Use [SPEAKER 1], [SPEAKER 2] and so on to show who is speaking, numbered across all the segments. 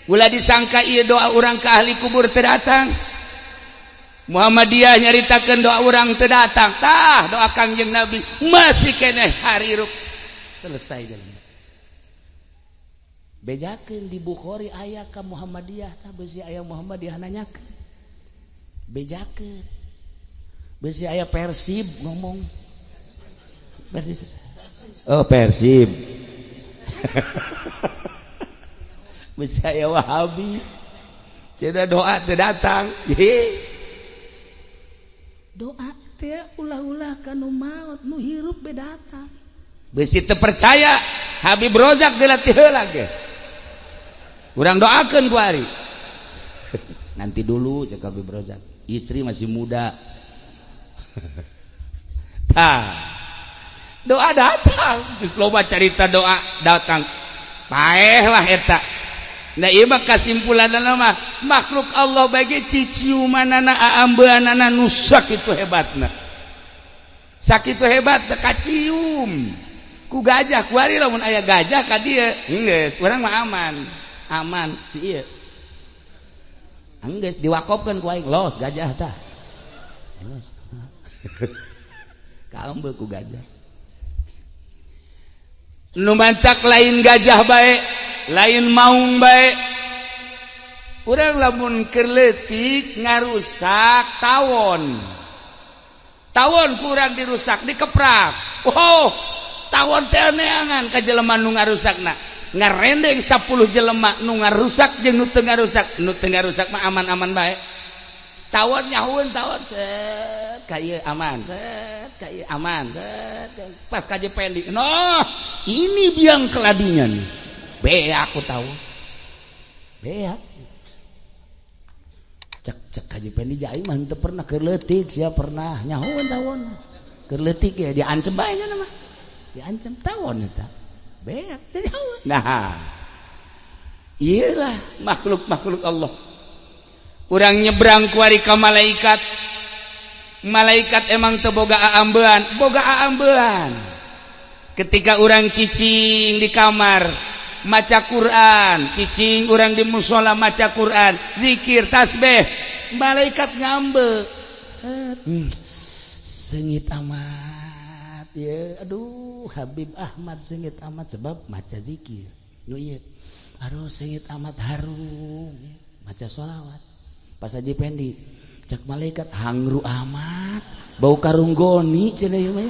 [SPEAKER 1] Ulah disangka ieu doa urang ke ahli kubur teu datang. Muhammadiyah nyaritakeun doa urang teu datang. Tah doa Kangjeng Nabi masih keneh harirup. Selesai jalan.
[SPEAKER 2] Bejakeun di Bukhari aya ka Muhammadiyah tah beusi aya Muhammadiyah nanyakeun. Bejakeun. Beusi aya Persib ngomong. Persib.
[SPEAKER 1] Oh Persib. Beusi aya Wahabi. Cenah doa teu datang.
[SPEAKER 2] Doa teh ulah-ulah ka nu maot nu hirup be datang.
[SPEAKER 1] Beusi teu percaya Habib Rozak dilatih heula ge. Urang doakeun ku ari. Nanti dulu cek Habib Rozak, istri masih muda. Tah. Doa datang, geus loba carita doa datang. Paeh lah eta. Nah ieu mah kasimpulanna mah makhluk Allah bagi ciciumanana aambeanana nu sakitu hebatna. Sakitu hebat teu kacium. Ku gajah kuari lamun aya gajah ka dieu geus urang mah aman. Aman si ieu. Geus diwakofkeun ku aing los gajah tah. Los. Kaambe ku gajah. Nu mancak lain gajah bae, lain maung bae. Urang lamun keur leutik ngarusak tawon. Tawon kurang dirusak dikeprak. Oh, tawon teh neangan ka jelema nu ngarusakna. Ngarendeng 10 jelema nu ngarusak jeung nu teu ngarusak. Nu teu ngarusak mah aman-aman bae. Tawon nyahueun tawon set ka ieu aman, set ka ieu aman, set pas ka Pendi. Noh, ini biang keladinya nih. Beak aku tahu.
[SPEAKER 2] Beak. Cek cek Haji Pendi jai mah henteu pernah keur leutik sia pernah nyahueun tawon. Keur leutik ya diancem bae nya mah. Diancem tawon eta. Beak teu nyahueun.
[SPEAKER 1] Nah. Iyalah makhluk-makhluk Allah. Urang nyebrang kuari ka malaikat. Malaikat emang teu boga aambean, boga aambean. Ketika urang cicing di kamar maca Quran, cicing urang di musola maca Quran, zikir, tasbih, malaikat ngambe.
[SPEAKER 2] Sengit amat ya, aduh Habib Ahmad sengit amat sebab maca zikir. Nu ieu, aduh sengit amat harum maca sholawat. Pas Haji Pendi cek malaikat hangru amat bau karung goni cenah ieu mah.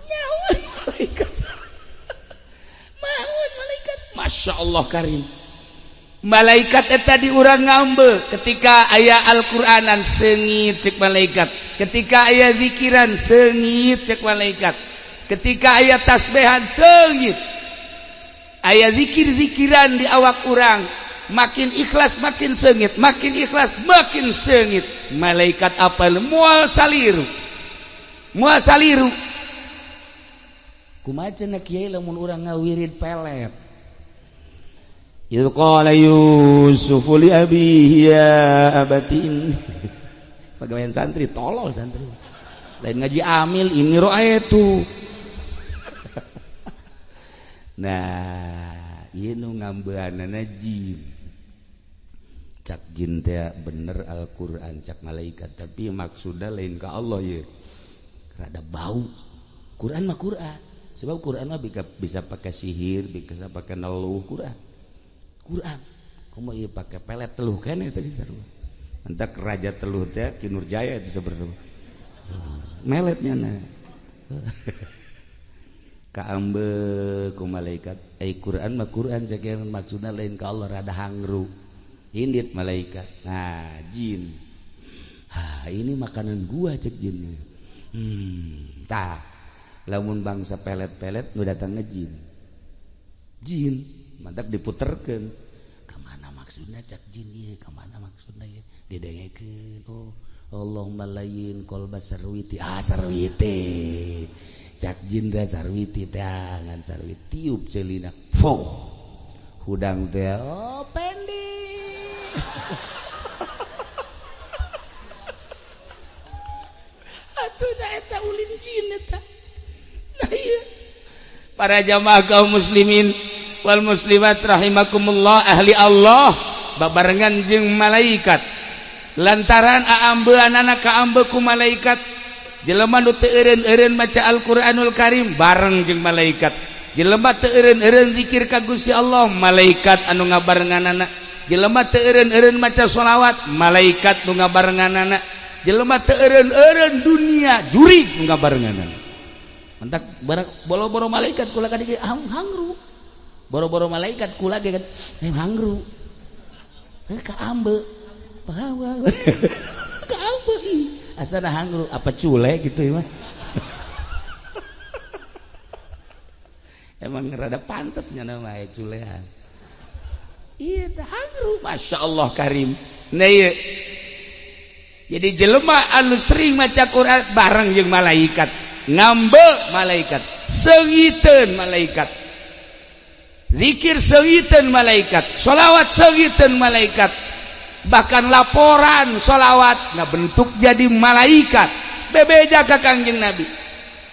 [SPEAKER 2] Nyaun malaikat. Maun malaikat.
[SPEAKER 1] Masya Allah karim. Malaikat eta di urang ngambe ketika aya Al-Qur'anan sengit cek malaikat. Ketika aya zikiran sengit cek malaikat. Ketika aya tasbihan sengit. Aya zikir-zikiran di awak urang makin ikhlas makin sengit, makin ikhlas makin sengit. Malaikat apal moal saliru. Moal saliru.
[SPEAKER 2] Kumaha cenah kiai lamun urang ngawirid pelet.
[SPEAKER 1] Idz qala Yusuf li abihi ya abati. Pagawean santri tolol santri. Lain ngaji amil ini ro'aitu. Nah, ieu nu ngambeanana jin. Cak jin teh bener Al-Qur'an cak malaikat, tapi maksudna lain ka Allah ye.
[SPEAKER 2] Rada bau. Quran mah Quran.
[SPEAKER 1] Sebab Quran mah bisa pakai sihir, bisa pakai neluh Quran. Quran. Komo ieu pakai pelet teluh kan eta geus sarua. Entak raja teluh teh Ki Nurjaya itu sebenarnya. Meletnya na. Kaambe ku malaikat, ai Quran mah Quran sakieu
[SPEAKER 2] maksudna lain ka Allah rada hangru.
[SPEAKER 1] Indit malaikat. Nah, jin.
[SPEAKER 2] Ha, ini makanan gua cek jin.
[SPEAKER 1] Tah. Lamun bangsa pelet-pelet nu datang ngejin. Jin, mantap diputerkeun.
[SPEAKER 2] Ka mana maksudna cak jin ieu? Ka mana maksudna ieu? Didengekeun. Oh, Allahumma layyin qalba sarwiti. Ah, sarwiti. Cak jin teh sarwiti teh ngan sarwiti
[SPEAKER 1] tiup celina. Foh. Hudang teh
[SPEAKER 2] oh Pendi. Atuh da eta ulin jin eta.
[SPEAKER 1] Nah, iya. Para jamaah kaum muslimin, wal muslimat rahimakumullah, ahli Allah babarengan jeung malaikat. Lantaran aambeanana kaambe ku malaikat. Jelema nu teu eureun-eureun maca Al-Qur'anul Karim bareng jeung malaikat. Jelema teu eureun-eureun zikir ka Gusti Allah, malaikat anu ngabarenganana. Jelema teu eureun-eureun maca sholawat, malaikat nu ngabarenganana. Jelema teu eureun-eureun dunia jurig nu ngabarenganana.
[SPEAKER 2] Mentak boro-boro malaikat kula ka dieu hangru. Boro-boro malaikat kula ge kan hangru. Kaambe. Kaambe ih. Asana hangru apa cule gitu ya mah.
[SPEAKER 1] Emang rada pantasnya nama culean. Iya hangru, Masya Allah Karim. Nah iya. Jadi jelema anu sering maca Quran bareng jeung malaikat, ngambe malaikat, seungiteun malaikat, zikir seungiteun malaikat, sholawat seungiteun malaikat, bahkan laporan sholawat nah bentuk jadi malaikat. Bebeja ka Kangjeng Nabi.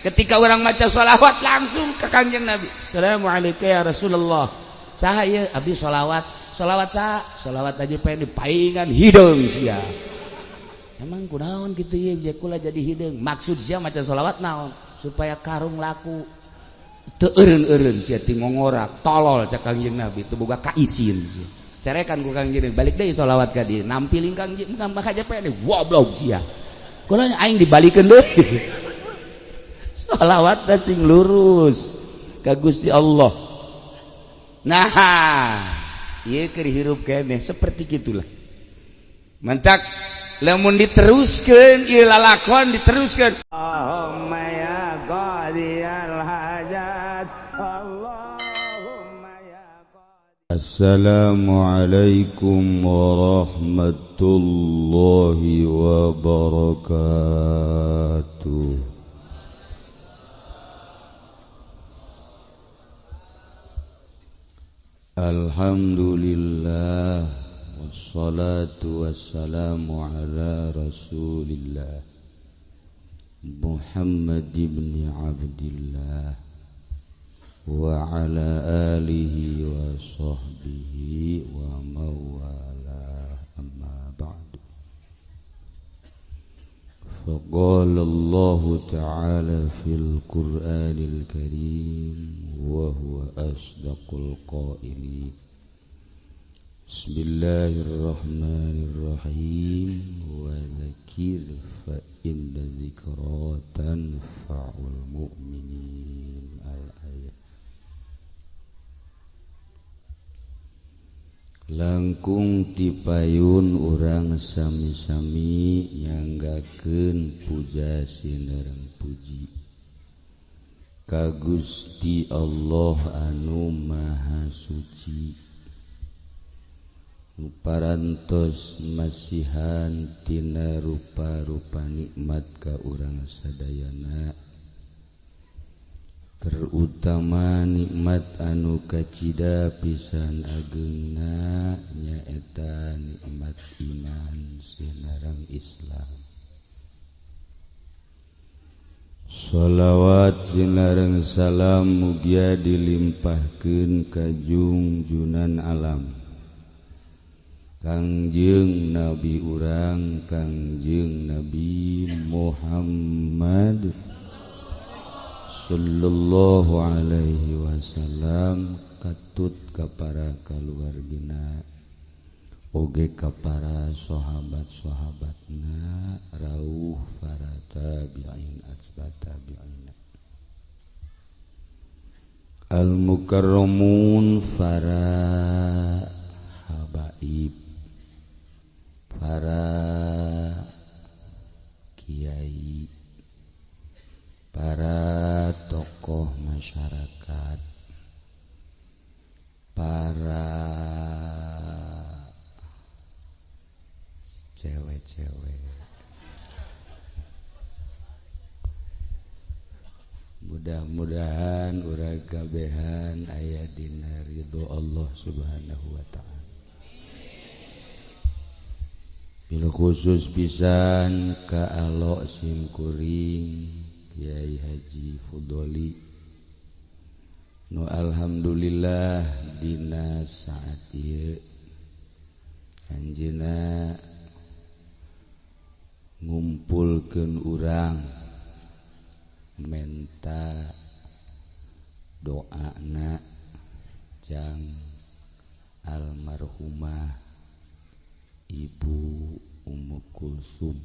[SPEAKER 1] Ketika orang maca sholawat langsung ke Kangjeng Nabi.
[SPEAKER 2] Assalamualaikum ya Rasulullah. Saha ieu abdi sholawat. Sholawat saha? Sholawat aja pengen dipaingan hideung sia. Emang kunaon kitu ieu je kula jadi hideung. Maksud sia maca sholawat naon? Supaya karung laku.
[SPEAKER 1] Teu eureun-eureun sia ti ngongorak, tolol cak Kangjeng Nabi teu boga kaisin sia. Carekan ku Kangjeng Nabi, balik deui sholawat ka dieu. Nampiling Kangjeng maka aja pengen goblok sia. Kula aing dibalikeun deui. Sholawat sing lurus ka Gusti Allah. Nah, ieu keur hirup keneh seperti gitulah. Mentak lamun diteruskeun ieu lalakon diteruskeun.
[SPEAKER 3] Allahumma ya qadiyal hajat, Allahumma ya qadi.
[SPEAKER 1] Assalamualaikum warahmatullahi wabarakatuh. Alhamdulillah wassalatu wassalamu ala Rasulillah Muhammad ibn Abdillah wa ala alihi wa sahbihi wa mawalah, amma ba'du. Faqala Allah ta'ala fil Qur'anil Karim wa huwa asdaqul qailin. Bismillahirrahmanirrahim. Wa dzakir fa inna dzikra tanfa'ul mu'minin. Al-ayat. Langkung tipayun urang sami-sami nyanggakeun puja sinereng puji ka Gusti Allah anu Maha Suci, nu parantos masihan tina rupa-rupa nikmat ka urang sadayana, terutama nikmat anu kacida pisan ageungna nyaeta nikmat iman sinareng Islam. Sholawat sinareng salam mugia dilimpahkeun ka jungjunan alam Kangjeng Nabi urang Kangjeng Nabi Muhammad sallallahu alaihi wasallam, katut ka para kaluargina oge ka para sahabat-sahabatna, rauh para tabi'in atsba tabi'in, al mukarramun, para habaib, para kiai, para tokoh masyarakat, para cewek-cewek. Mudah-mudahan urang kabehan aya dina ridho Allah Subhanahu wa ta'ala. Bil khusus pisan ka alok simkuring Kiai Haji Fudoli Nu alhamdulillah dina saat ieu anjeunna ngumpulkeun urang menta doana jang almarhumah Ibu Ummu Kulsum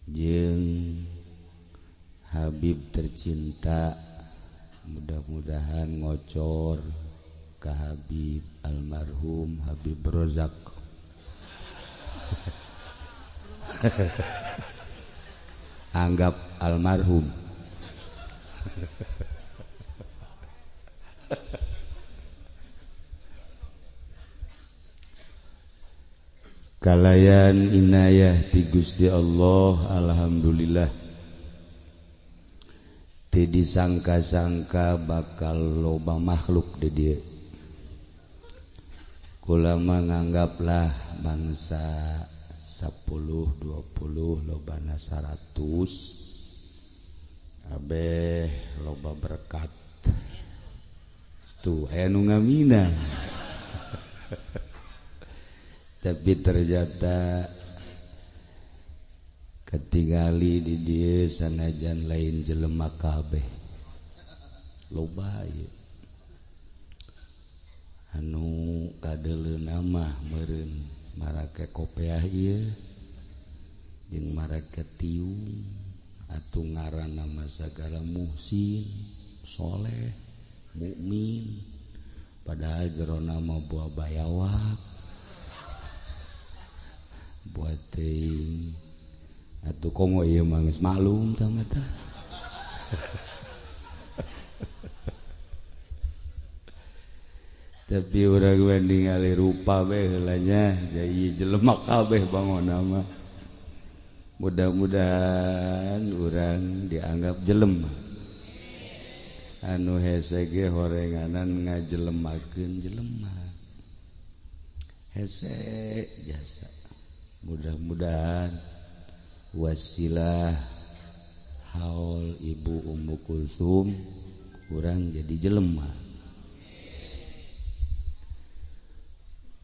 [SPEAKER 1] jeung Habib tercinta, mudah-mudahan ngocor ke Habib almarhum Habib Rozak. Anggap almarhum. Kalayan inayah ti Gusti Allah, alhamdulillah teu disangka-sangka bakal loba makhluk di dieu. Kula mah nganggaplah bangsa 10, 20 lobana 100 abeh loba berkat. Tuh aya nu ngamina. Tapi ternyata ketingali di dieu sanajan lain jelema kabeh loba ieu anu kadeuleuna mah meureun marake kopeah ieu jeung marake tiung atuh ngaranna mah sagala muhsin soleh mukmin padahal jerona mah buah bayawak buat teuing atuh komo ieu mah geus maklum tah mah tah. Tapi urang we ningali rupa we heula nya jadi jelema kabeh bangona mah. Mudah-mudahan urang dianggap jelema. Anu hese ge horenganan ngajelemakeun jelema. Hese jasa. Mudah-mudahan wasilah haul Ibu Ummu Kulsum urang jadi jelema.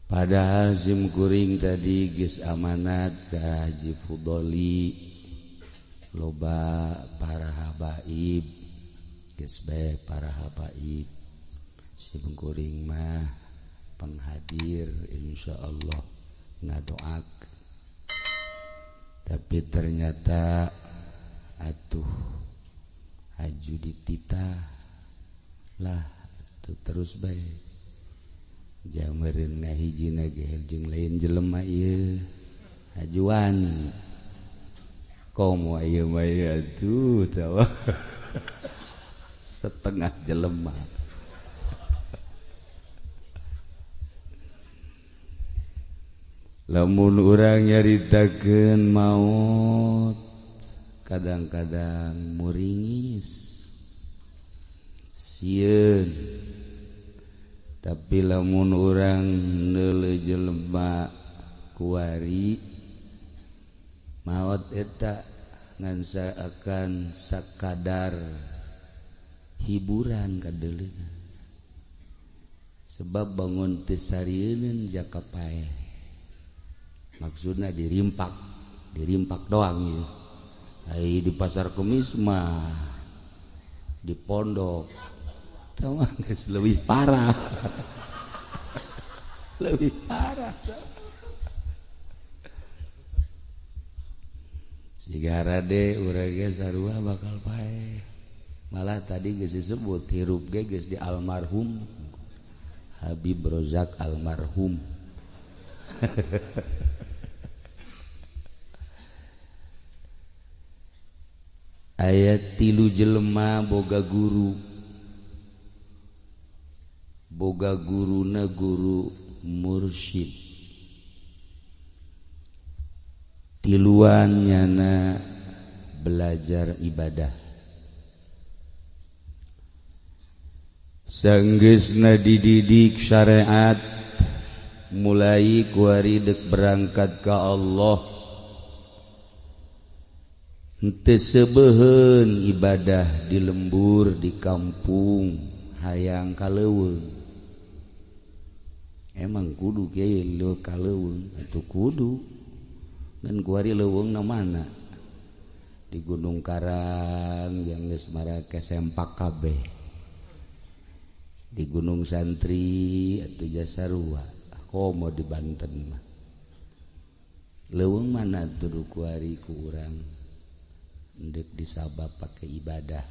[SPEAKER 1] Padahal sim kuring tadi geus amanat ka Haji Fudoli loba para habaib geus bae para habaib sim kuring mah penghadir insyaallah ngadoak. Tapi ternyata atuh haju dititah lah atuh terus bae jameureun ngahijina ge jeung lain jelema ieu hajuan komo ieu mah atuh tawa setengah jelema. Lamun urang nyaritakeun maut kadang-kadang muringis sieun, tapi lamun urang neuleuh jelema kuari maot eta ngan akan sakadar hiburan kadeuleuna sebab bangun teu sarieun jaka paeh. Maksudna dirimpak, dirimpak doang ya. Ai di pasar Kemis mah di pondok tah mah geus leuwih parah. Leuwih parah. Sigara de urang ge sarua bakal paeh. Malah tadi geus disebut hirup ge geus di almarhum Habib Rozak almarhum. Ayat 3 jelema boga guru, boga guruna guru mursyid, tiluan nyana belajar ibadah. Sanggeusna dididik syariat mulai kuari dek berangkat ka Allah henteu seubeuheun ibadah di lembur di kampung. Hayang ka leuweung. Emang kudu kiai leuweung ka leuweung atuh kudu. Ngan kuari leuweungna mana? Di Gunung Karang yang geus marake sempak kabeh. Di Gunung Santri atuh jasarua. Komo di Banten mah. Leuweung mana tuh kuari ku urang endek disabab pake ibadah.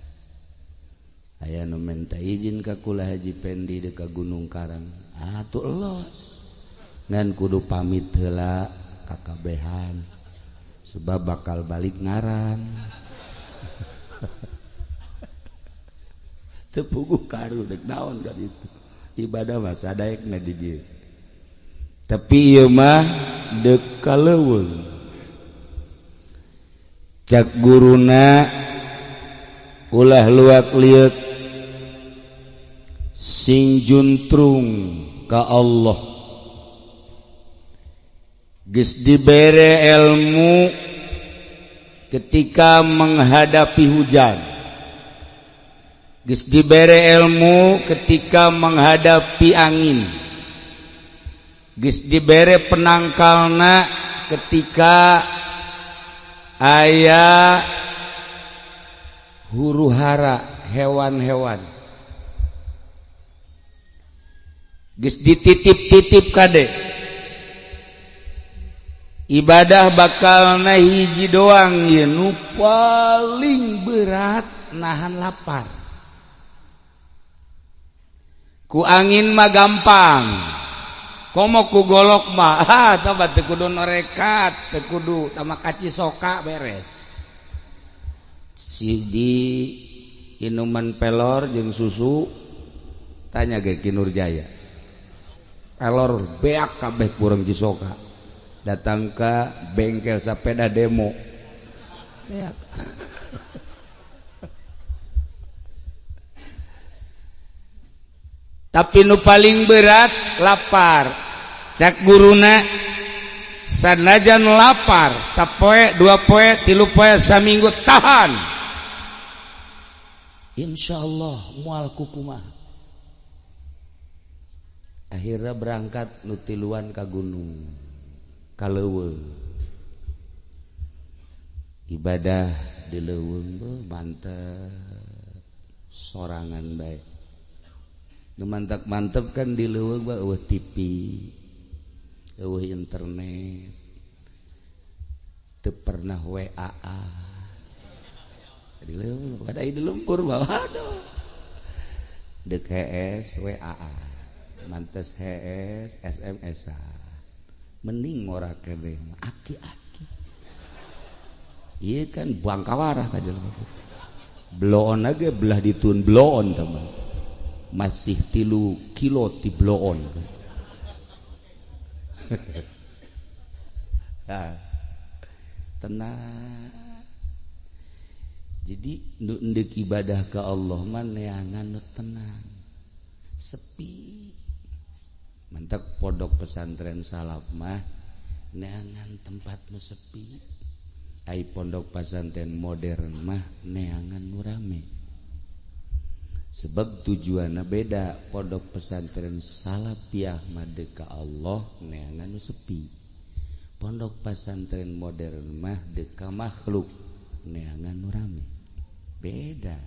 [SPEAKER 1] Aya nu menta izin ka kula Haji Pendi deuk ka Gunung Karang. Atuh elos. Ngan kudu pamit heula ka kabehan. Sebab bakal balik ngaran. Teu puguh karu dek naon ka ditu. Ibadah mah sadaekna di dieu. Tapi ieu mah deuk ka leuweung. Cak guruna ulah luak lieuk sing juntrung ka Allah. Geus dibere ilmu ketika menghadapi hujan. Geus dibere ilmu ketika menghadapi angin. Geus dibere penangkalna ketika aya huru-hara hewan-hewan. Geus dititip-titip kade. Ibadah bakalna hiji doang ieu nu paling berat nahan lapar. Ku angin mah gampang. Komo ku golok mah, ah tah teu kudu norekat, teu kudu tama kaci soka beres. Sidi inuman pelor jeung susu tanya ge Ki Nurjaya. Pelor beak kabeh kurang cisoka. Datang ke bengkel sepeda demo. Beak. Tapi nu paling berat lapar. Cak guruna sanajan lapar sapoe dua poe tilu poe saminggu tahan. Insyaallah moal kukumaha. Akhirnya berangkat nu tiluan ka gunung ka leuweung. Ibadah di leuweung mantep sorangan bae. Nu mantep-mantep kan di leuweung mah eueuh TV, eueuh internet, teu pernah WA. Di leuweung pada di lumpur mah aduh. Deuk HS WA. Mantes HS SMS. Mending ngora keneh aki-aki. Ieu kan bangkawarah ka jelema. Bloon ge belah ditun bloon teman. Masih 3 kilo ti bloon. Nah, tenang. Jadi nu endek ibadah ke Allah mah neangan nu tenang. Sepi. Mantak pondok pesantren salaf mah neangan tempat nu sepi. Ai pondok pesantren modern mah neangan nu rame. Sebab tujuanna beda. Pondok pesantren salafiyah mah deuk ka Allah neangan nu sepi. Pondok pesantren modern mah deuk ka makhluk neangan nu rame. Beda.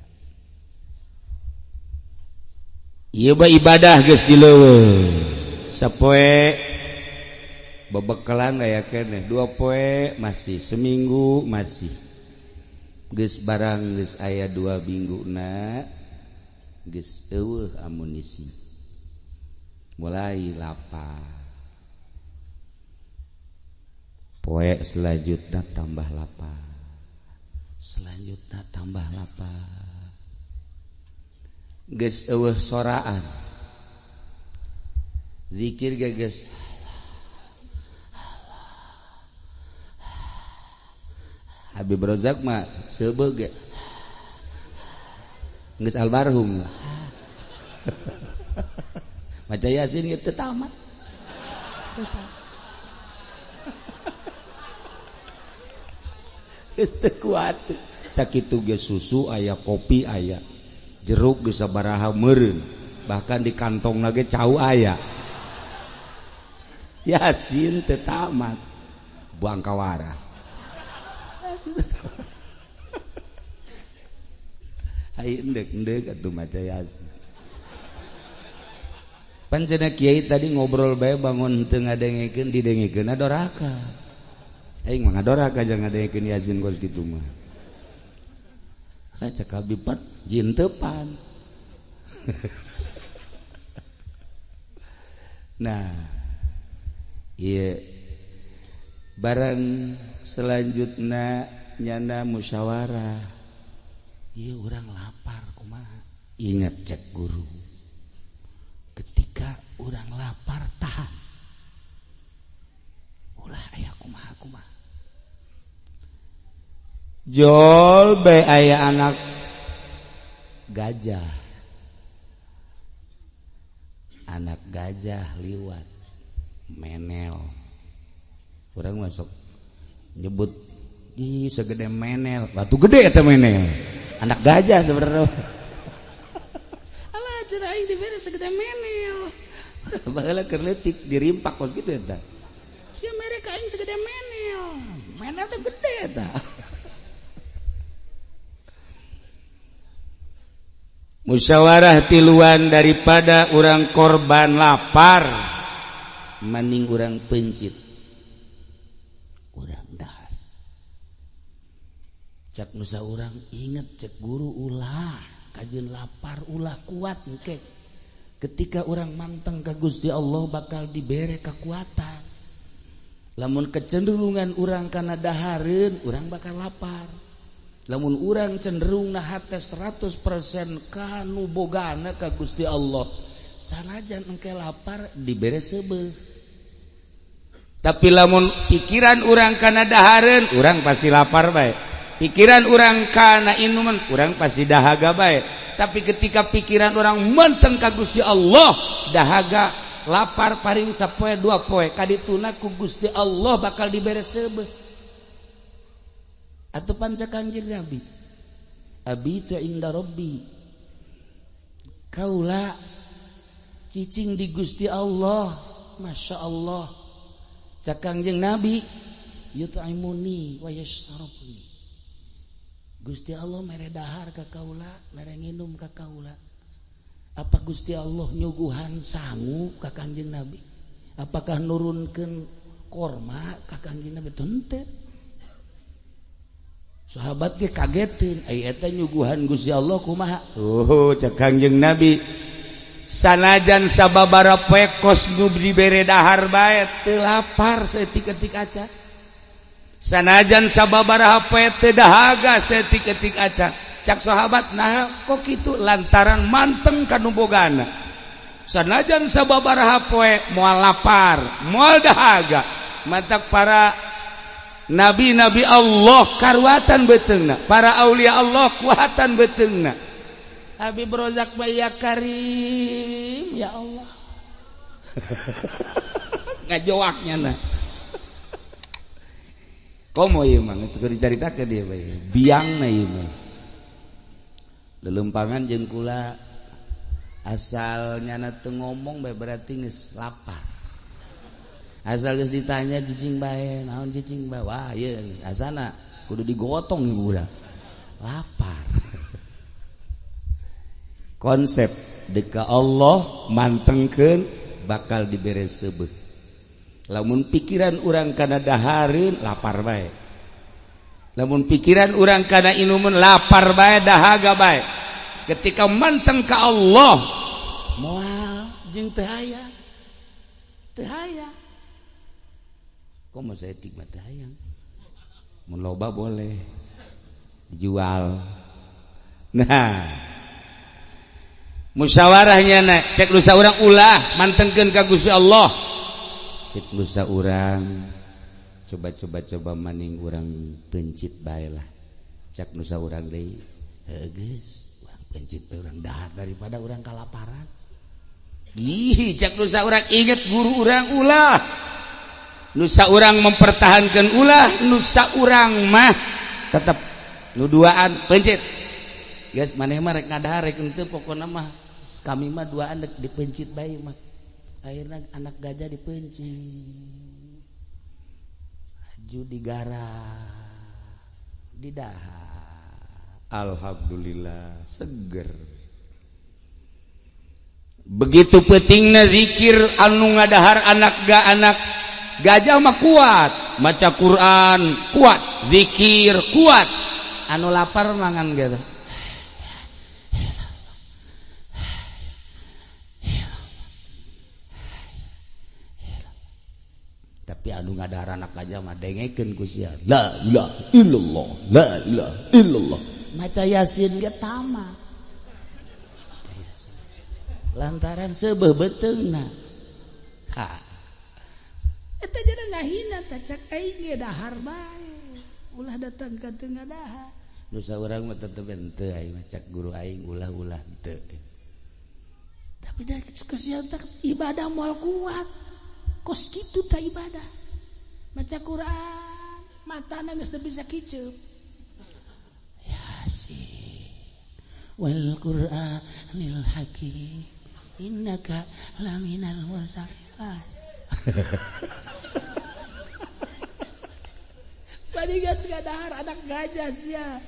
[SPEAKER 1] Ieu mah ibadah geus di leuweung. Sapoe bebekalan aya keneh, 2 poe masih, seminggu masih. Geus barang geus aya 2 mingguna geus eueuh amunisi. Mulai lapar. Poe selanjutna tambah lapar. Selanjutna tambah lapar. Geus eueuh soraan. Zikir geus Habib Rozak mah seubeuh ge. Geus almarhum. Maca Yasin ge teu tamat. Geus teu kuat. Sakitu ge susu aya, kopi aya, jeruk geus sabaraha meureun. Bahkan di kantong lagi cau aya. Yasin teu tamat. Buang kawara. Ayo endek-endek atuh maca Yasin. Pan cenah kiai tadi ngobrol bae bangun teu ngadengekeun didengekeun doraka. Aing mah ngadoraka jangan ngadengekeun Yasin kos kitu mah. Ha cek Habib pan jin teu pan. Nah, ieu barang selanjutna nyana musyawarah.
[SPEAKER 2] Ieu urang lapar kumaha?
[SPEAKER 1] Ingat cek guru.
[SPEAKER 2] Ketika urang lapar tahan. Ulah aya kumaha-kumaha.
[SPEAKER 1] Jol bae aya anak
[SPEAKER 2] gajah. Anak gajah liwat menel.
[SPEAKER 1] Urang masuk nyebut di segede menel, batu gede eta menel. Anak gajah sebenarnya.
[SPEAKER 2] Alah cenah aing dibere segede menel.
[SPEAKER 1] Baheula keur leutik dirimpak kos kitu eta.
[SPEAKER 2] Sia mere ka aing segede menel.
[SPEAKER 1] Menel teh gede eta. Musyawarah tiluan daripada urang korban lapar mending urang pencit
[SPEAKER 2] urang dahar. Cek nusa urang inget cek guru ulah kajeun lapar ulah kuat engke. Ketika urang manteng ka Gusti Allah bakal dibere kekuatan. Lamun kecenderungan urang kana dahareun urang bakal lapar. Lamun urang cenderung na hate 100% kanu bogana ka Gusti Allah, sanajan engke lapar dibere seubeuh.
[SPEAKER 1] Tapi lamun pikiran urang kana dahareun, urang pasti lapar bae. Pikiran urang kana inuman, urang pasti dahaga bae. Tapi ketika pikiran urang menteng ka Gusti Allah, dahaga lapar paring sapoe dua poe, kadituna ku Gusti Allah bakal dibere seubeuh.
[SPEAKER 2] Atau panca Kanjeng Nabi, abitu inda Rabbi, kaula cicing di Gusti Allah, masya Allah. Cak Kanjeng Nabi, yut'imuni wa yashrabuni. Gusti Allah mere dahar ka kaula, mere nginum ka kaula. Apa Gusti Allah nyuguhan sangu ka Kanjeng Nabi? Apakah nurunkeun korma ka Kanjeng Nabi? Henteu. Sahabat ge kagetin, ai eta nyuguhan Gusti Allah kumaha?
[SPEAKER 1] Oh, cek Kangjeng Nabi, sanajan sababara poe kos nu dibere dahar bae teu lapar saeutik-eutik acan. Sanajan sababaraha poe teu dahaga saeutik-eutik acan. Cak sahabat, nah kok kitu lantaran manteng ka nu bogana. Sanajan sababaraha poe moal lapar, moal dahaga. Mantak para nabi-nabi Allah karuatan beuteungna, para aulia Allah kuatan beuteungna.
[SPEAKER 2] Habib Rozak ya Karim, ya Allah.
[SPEAKER 1] Ngajoaknya na. Komo ieu mah geus dicaritakeun ieu bae. Biangna ieu mah. Lelempangan jeung kula asal nyana teu ngomong bae berarti geus lapar. Asal geus ditanya cicing bae, naon cicing bae? Wah, ieu asana kudu digotong ieu budak. Lapar. Konsep deka Allah mantengkeun bakal dibere seubeuh. Lamun pikiran urang kana dahareun lapar bae. Lamun pikiran urang kana inumun lapar bae, dahaga bae. Ketika manteng ka Allah
[SPEAKER 2] moal jeung teu aya. Teu aya.
[SPEAKER 1] Kok mau saya tikmat hayang? Mun loba boleh dijual. Nah, musyawarahnya na, cek lusa urang ulah mantengkeun ka Gusti Allah. Cek lusa urang coba-coba coba maning urang pencit bae lah. Cek lusa urang deui, heuh geus,
[SPEAKER 2] urang pencit bae urang dahar daripada urang kalaparan.
[SPEAKER 1] Ih, cek lusa urang inget guru urang ulah. Nusa urang mempertahankan ulah, nusa urang mah tetep nu duaan pencit. Guys, maneh mah rek ngadahar rek henteu pokona mah
[SPEAKER 2] Kami mah dua anak dipencit bae mah. Akhirnya anak gajah dipencit. Aju digarah. Didahar.
[SPEAKER 1] Alhamdulillah seger. Begitu pentingna zikir anu ngadahar anak ga anak gajah mah kuat, maca Quran kuat, zikir kuat.
[SPEAKER 2] Anu lapar mangan gitu. Tapi anu ngadahar anak gajah mah dengekeun ku sia. La ilaha illallah, la ilaha illallah. Maca Yasin ge tamat. Lantaran seubeuh beuteungna. Ha. Eta jadi ngahina tah cak aing ge dahar bae. Ulah datang ka teu ngadahar. Nu saurang mah tetep henteu aing mah cak guru aing ulah-ulah henteu. Tapi da kasihan tah ibadah moal kuat. Kos kitu tah ibadah. Maca Quran, matana geus teu bisa kiceup. Yasin wal Qur'anil Hakim innaka laminal mursalin. Bandingan ngadahar anak gajah sia.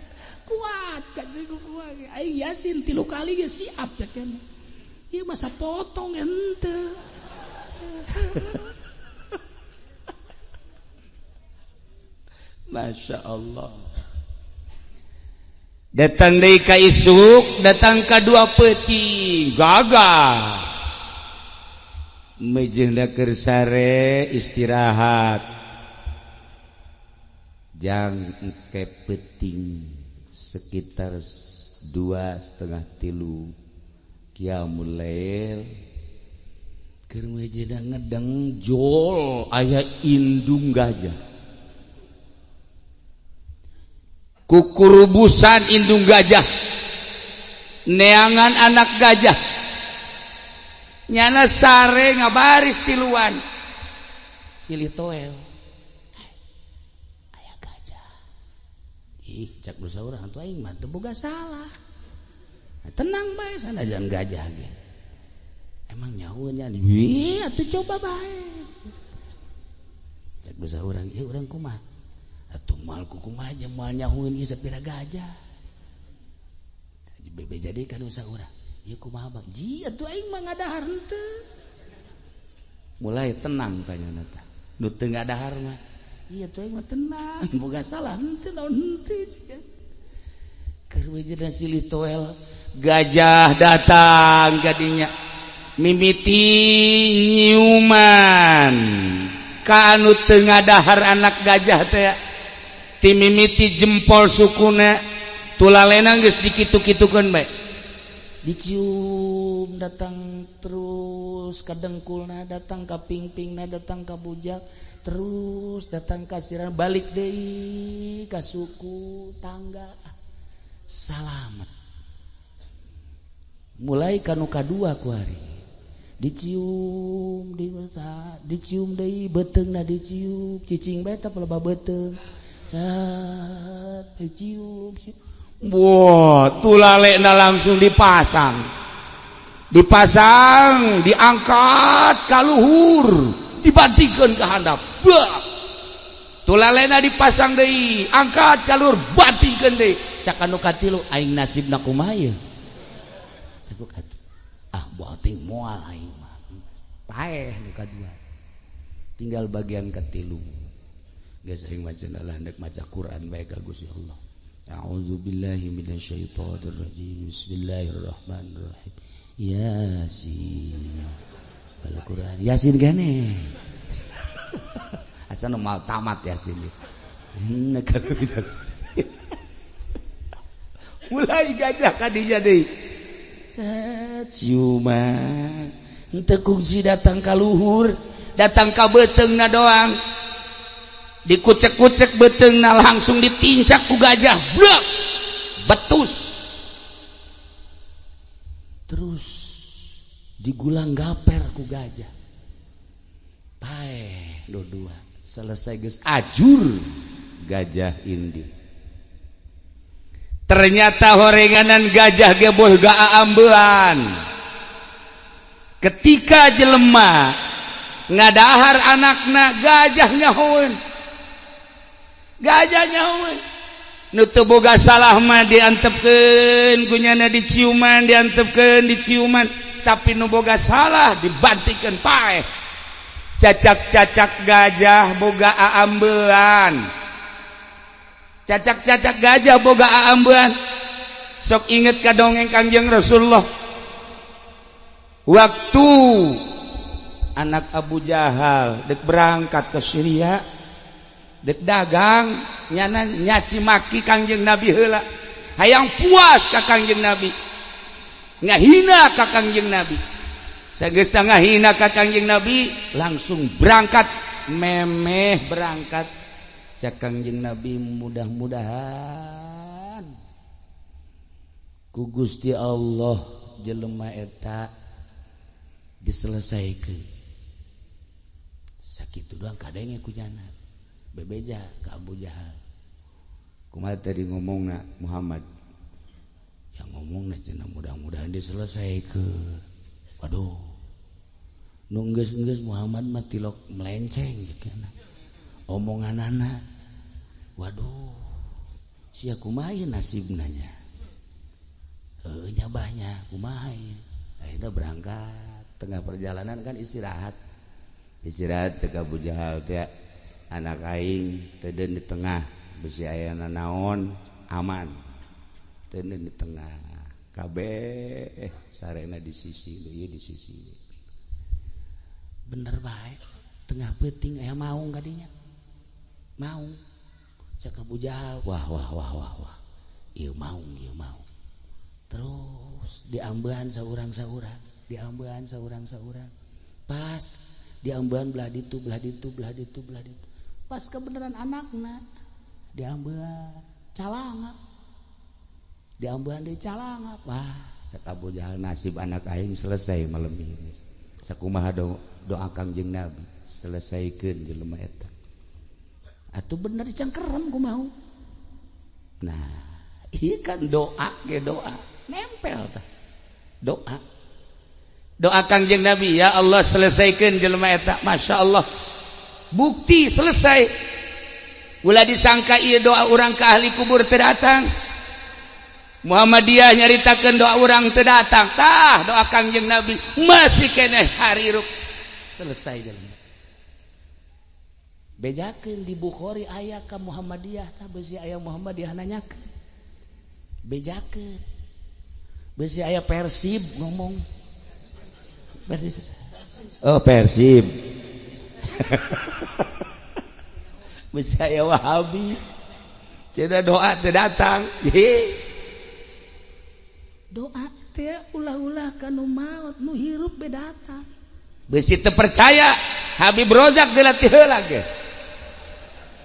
[SPEAKER 2] Kuat kan kuat. Aing Yasin 3 kali ge siap cek kan. Ieu masa potong henteu.
[SPEAKER 1] Masya Allah. Datang deui ka isuk, datang ka dua peuting, gagah. Mejeuna keur sare istirahat. Jang engke peuting sekitar 2:30 3 qiyamul lail.
[SPEAKER 2] Keur mejeuna ngedeng jol aya indung gajah.
[SPEAKER 1] Kukurubusan indung gajah, neangan anak gajah, nyana sare ngabaris tiluan,
[SPEAKER 2] silih toel, aya gajah, ih cak dosa urang atuh aing mah teu boga salah, tenang bae sanajan gajah ge, emang nyaho nya, wih atuh coba bae, cak dosa urang, ieu urang kumaha? Atuh moal kumaha aja moal nyahueun ieu sapira gajah. Bebe jadi kan usaha urang. Ieu kumaha bang? Ji atuh aing mah ngadahar henteu.
[SPEAKER 1] Mulai tenang tanyana tah. Nu teu ngadahar mah.
[SPEAKER 2] Ieu atuh aing mah tenang, boga salah henteu naon henteu jiga. Keur wejeuna silih toel
[SPEAKER 1] gajah datang kadinya. Mimiti nyiuman ka anu teu ngadahar anak gajah teh. Timimiti jempol sukuna tulalena geus dikitu-kitukeun bae.
[SPEAKER 2] Dicium datang terus ka dengkulna, datang ka pingpingna, datang ka bujang, terus datang ka sirah, balik deui ka suku tangga. Salamet. Mulai kanu kadua kuari. Dicium di mata, dicium deui beuteungna dicium, cicing bae teh pelebah beuteung. Sat, dicium.
[SPEAKER 1] Wah, tulalekna langsung dipasang. Dipasang, diangkat ka luhur, dibantingkeun ka handap. Bah. Tulalekna dipasang deui, angkat ka luhur, bantingkeun deui.
[SPEAKER 2] Cak anu katilu aing nasibna kumaha ieu? Cak katilu. Ah, boting moal aing mah. Paeh nu kadua. Tinggal bagian katilu. Geus aing maca lah hendak maca Quran bae ka Gusti Allah. A'udzubillahi minasyaitonir rajim. Bismillahirrahmanirrahim. Yasin. Wal Quran. Yasin gane.
[SPEAKER 1] Asa nu mal tamat Yasin. Innaka laminal. Mulai gajah kadinya deui.
[SPEAKER 2] Ciuman. Henteu kungsi datang ka luhur,
[SPEAKER 1] datang ka beuteungna doang. Dikucek-kucek beuteungna langsung ditincak ku gajah. Blek. Betus.
[SPEAKER 2] Terus digulang gaper ku gajah. Paeh dua-dua.
[SPEAKER 1] Selesai geus ajur gajah indi. Ternyata horenganan gajah geboh ga aambean. Ketika jelema ngadahar anakna, gajah nyahoeun, gajah nyahoeun. Nu teu boga salah mah diantepkeun ku nyana, diciuman, diantepkeun, diciuman, tapi nu boga salah dibantikeun, paeh. Cacak-cacak gajah boga aambean, cacak-cacak gajah boga aambean. Sok inget ka dongeng Kangjeng Rasulullah waktu anak Abu Jahal dek berangkat ke Syria, dek dagang, nyana nyaci maki Kangjeng Nabi heula, hayang puas ka Kangjeng Nabi, ngahina ka Kangjeng Nabi. Sageus ngahina ka Kangjeng Nabi, langsung berangkat. Memeh berangkat, cak Kangjeng Nabi, "Mudah-mudahan ku Gusti Allah jelema eta diselesaikan." Sakitu doang kadenge ku nyana, bebeja ka Abu Jahal.
[SPEAKER 3] Kumaha tadi ngomongna Muhammad?
[SPEAKER 2] Yang ngomong cenah mudah-mudahan diselesaikan. Waduh, nu geus-geus Muhammad mah tilok melenceng gitu omongan anak. Waduh, sia kumaha nasibna nya? Heuh nya, bahnya kumaha ieu? Akhirnya berangkat, tengah perjalanan kan istirahat.
[SPEAKER 3] Istirahat, cek Abu Jahal teh, "Anak aing teden di tengah, bisi aya naon aman, teden di tengah kabeh, sarena di sisi ieu, di sisi."
[SPEAKER 2] Bener bae, tengah peuting aya maung kadinya, maung. Cek Abu Jahal, "Wah, wah, wah, wah, wah, ieu maung, ieu maung." Terus diambean saurang-saurang, diambean saurang-saurang, pas diambean belah ditu, belah ditu, belah ditu, belah ditu, pas kebenaran anakna diambean, calangap, diambean di calangap. Wah,
[SPEAKER 3] cek Abu Jahal, "Nasib anak aing selesai malam ini. Sakumaha do doa Kangjeng Nabi, selesaikan jelema eta."
[SPEAKER 2] Atuh bener, dicangkerem ku mau.
[SPEAKER 3] Nah, iya kan, doa ge doa
[SPEAKER 2] nempel tah doa.
[SPEAKER 1] Doa Kangjeng Nabi, "Ya Allah, selesaikan jelema eta." Masya Allah, bukti selesai. Ulah disangka iya doa orang ke ahli kubur teu datang. Muhammadiyah nyaritakeun doa orang teu datang. Tah, doa Kangjeng Nabi masih keneh harirup, selesai jelema.
[SPEAKER 2] Bejakeun di Bukhari aya ka Muhammadiyah tah, besi aya Muhammadiyah nanyakeun. Bejakeun besi aya Persib ngomong. Persib.
[SPEAKER 3] Oh, Persib. Besi aya Wahabi cenah doa teu datang.
[SPEAKER 2] Doa teh ulah-ulah kanu maot, nu hirup be datang.
[SPEAKER 1] Besi teu percaya, Habib Rozak dilatih heula ge.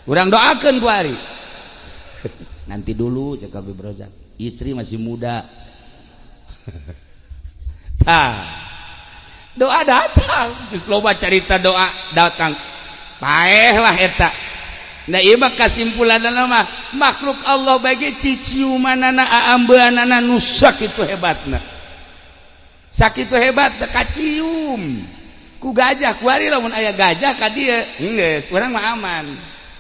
[SPEAKER 1] Urang doakeun ku ari. "Nanti dulu," cek Habib Rozak. "Istri masih muda." Tah. Doa datang. Geus loba carita doa datang. Paeh lah eta. Nah, ieu mah kasimpulanna mah makhluk Allah bagi ciciumanana, aambeanana nu sakitu hebatna. Sakitu hebat kacium ku gajah. Kuari lamun aya gajah ka dieu, geus urang mah aman.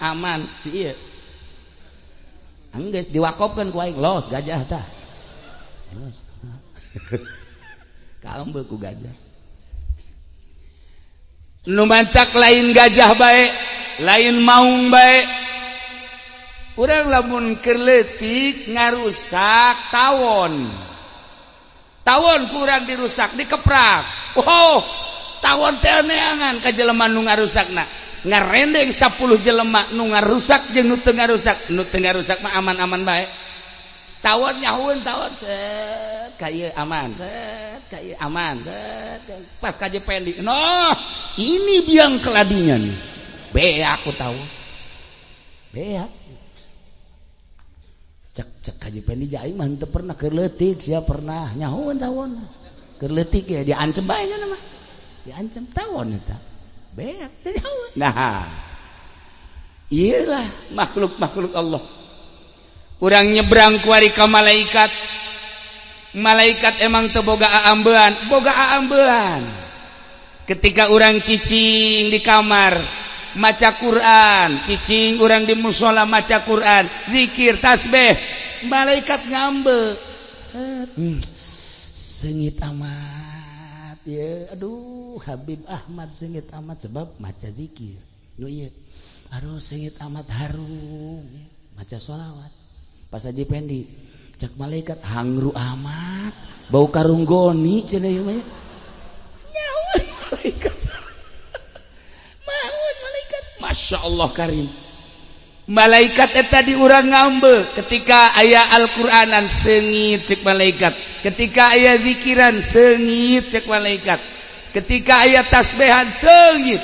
[SPEAKER 1] Aman si ieu.
[SPEAKER 2] Enggeus diwakopkeun ku aing, los gajah tah. Los. Kaambe ku gajah.
[SPEAKER 1] Nu mancak lain gajah bae, lain maung bae. Urang lamun keur leutik ngarusak tawon. Tawon kurang dirusak, dikeprak. Oh, tawon teh neangan ka jelema nu ngarusakna. Ngarendeng 10 jelema, nu ngarusak jeung nu teu ngarusak. Nu teu ngarusak mah aman-aman bae. Tawon nyahueun, tawon set ka ieu aman, set ka ieu aman, set pas ka Pendi. Noh, ini biang keladinya nih. Beak aku tahu.
[SPEAKER 2] Beak. Cek cek Haji Pendi, aing mah henteu pernah, keur leutik sia pernah nyahueun tawon. Keur leutik ya diancem bae nya mah. Diancem tawon eta. Beak teu nyahueun.
[SPEAKER 1] Nah, iyalah makhluk-makhluk Allah. Urang nyebrang kuari ka malaikat. Malaikat emang teu boga aambean, boga aambean. Ketika urang cicing di kamar maca Quran, cicing urang di musola maca Quran, zikir, tasbih, malaikat ngambek.
[SPEAKER 2] Seungit amat ya, aduh Habib Ahmad seungit amat sebab maca zikir. Nu ieu, aduh seungit amat harum maca sholawat. Pas Haji Pendi cak malaikat hangru amat bau karung goni cenah ieu mah. Nyawan malaikat. Maun malaikat.
[SPEAKER 1] Masya Allah karim. Malaikat eta di urang ngambe ketika aya Al-Qur'anan seungit cek malaikat, ketika aya zikiran seungit cek malaikat, ketika aya tasbihan seungit,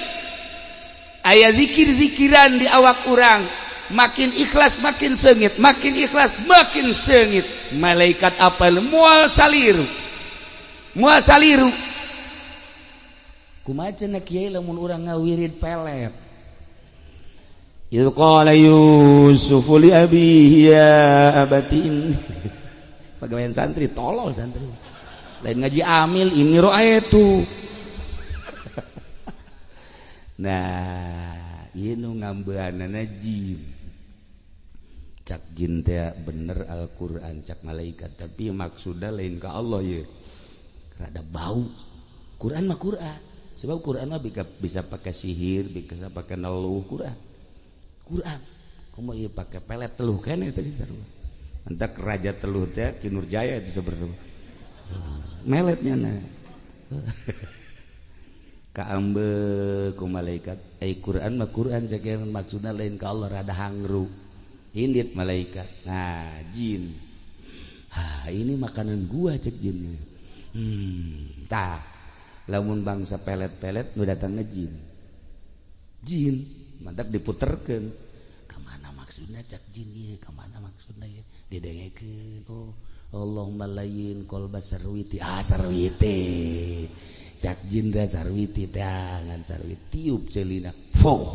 [SPEAKER 1] aya zikir-zikiran di awak urang makin ikhlas makin seungit, makin ikhlas makin seungit. Malaikat apal moal saliru, moal saliru.
[SPEAKER 2] Kumaha cenah kiai lamun urang ngawirid pelet?
[SPEAKER 3] Idh qala Yusuf li abihi ya abati inni.
[SPEAKER 2] Pagawean santri tolol santri. Lain ngaji amil ini ro'aitu.
[SPEAKER 3] Nah, ieu nu ngambeanana jin. Cak jin teh bener Al-Qur'an cak malaikat, tapi maksudna lain ka Allah ye.
[SPEAKER 2] Rada bau. Quran mah Quran.
[SPEAKER 3] Sebab Quran mah bisa pakai sihir, bisa pakai neluh Quran.
[SPEAKER 2] Quran.
[SPEAKER 3] Komo ieu pake pelet teluh keneh tadi sarua. Entak raja teluh teh Ki Nurjaya itu sebenarnya. Meletnya na. Kaambe ku malaikat, ai Quran mah Quran sakieu
[SPEAKER 2] maksudna lain ka Allah rada hangru.
[SPEAKER 3] Indit malaikat. Nah, jin.
[SPEAKER 2] Ha, ini makanan gua cek jin.
[SPEAKER 3] Tah. Lamun bangsa pelet-pelet nu datang jin. Jin mantak diputerkeun.
[SPEAKER 2] Kamana maksudna cak jin ieu, kamana maksudna ieu? Didengekeun. Oh, Allahumma layyin qalba sarwiti. Ah, sarwiti. Cak jin teh sarwiti teh ngan sarwiti tiup celina.
[SPEAKER 3] Foh.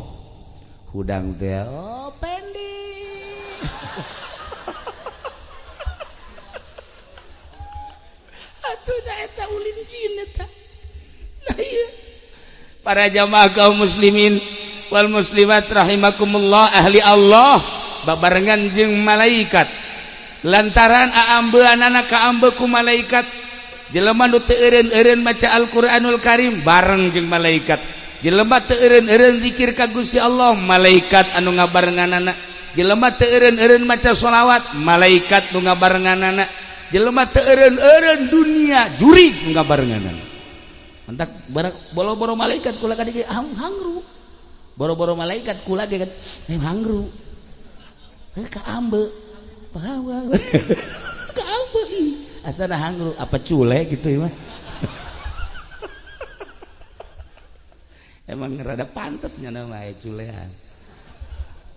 [SPEAKER 3] Hudang teh
[SPEAKER 2] oh pendi. Atuh da eta ulin jin eta.
[SPEAKER 1] Nah ieu. Para jamaah kaum muslimin wal muslimat rahimakumullah, ahli Allah babarengan jeung malaikat. Lantaran aambeanana kaambe ku malaikat, jelema nu teu eureun-eureun maca Al-Qur'anul Karim bareng jeung malaikat, jelema teu eureun-eureun zikir ka Gusti Allah malaikat anu ngabarenganana, jelema teu eureun-eureun maca sholawat malaikat nu ngabarenganana, jelema teu eureun-eureun dunia jurig nu ngabarenganana.
[SPEAKER 2] Mantak boro-boro malaikat kula ka dieu hangru. Boro-boro malaikat kula ge kan hangru. Ka ambe. Ka ambe asana hangru
[SPEAKER 3] apa cule gitu ya mah. Emang rada pantasnya nama culean.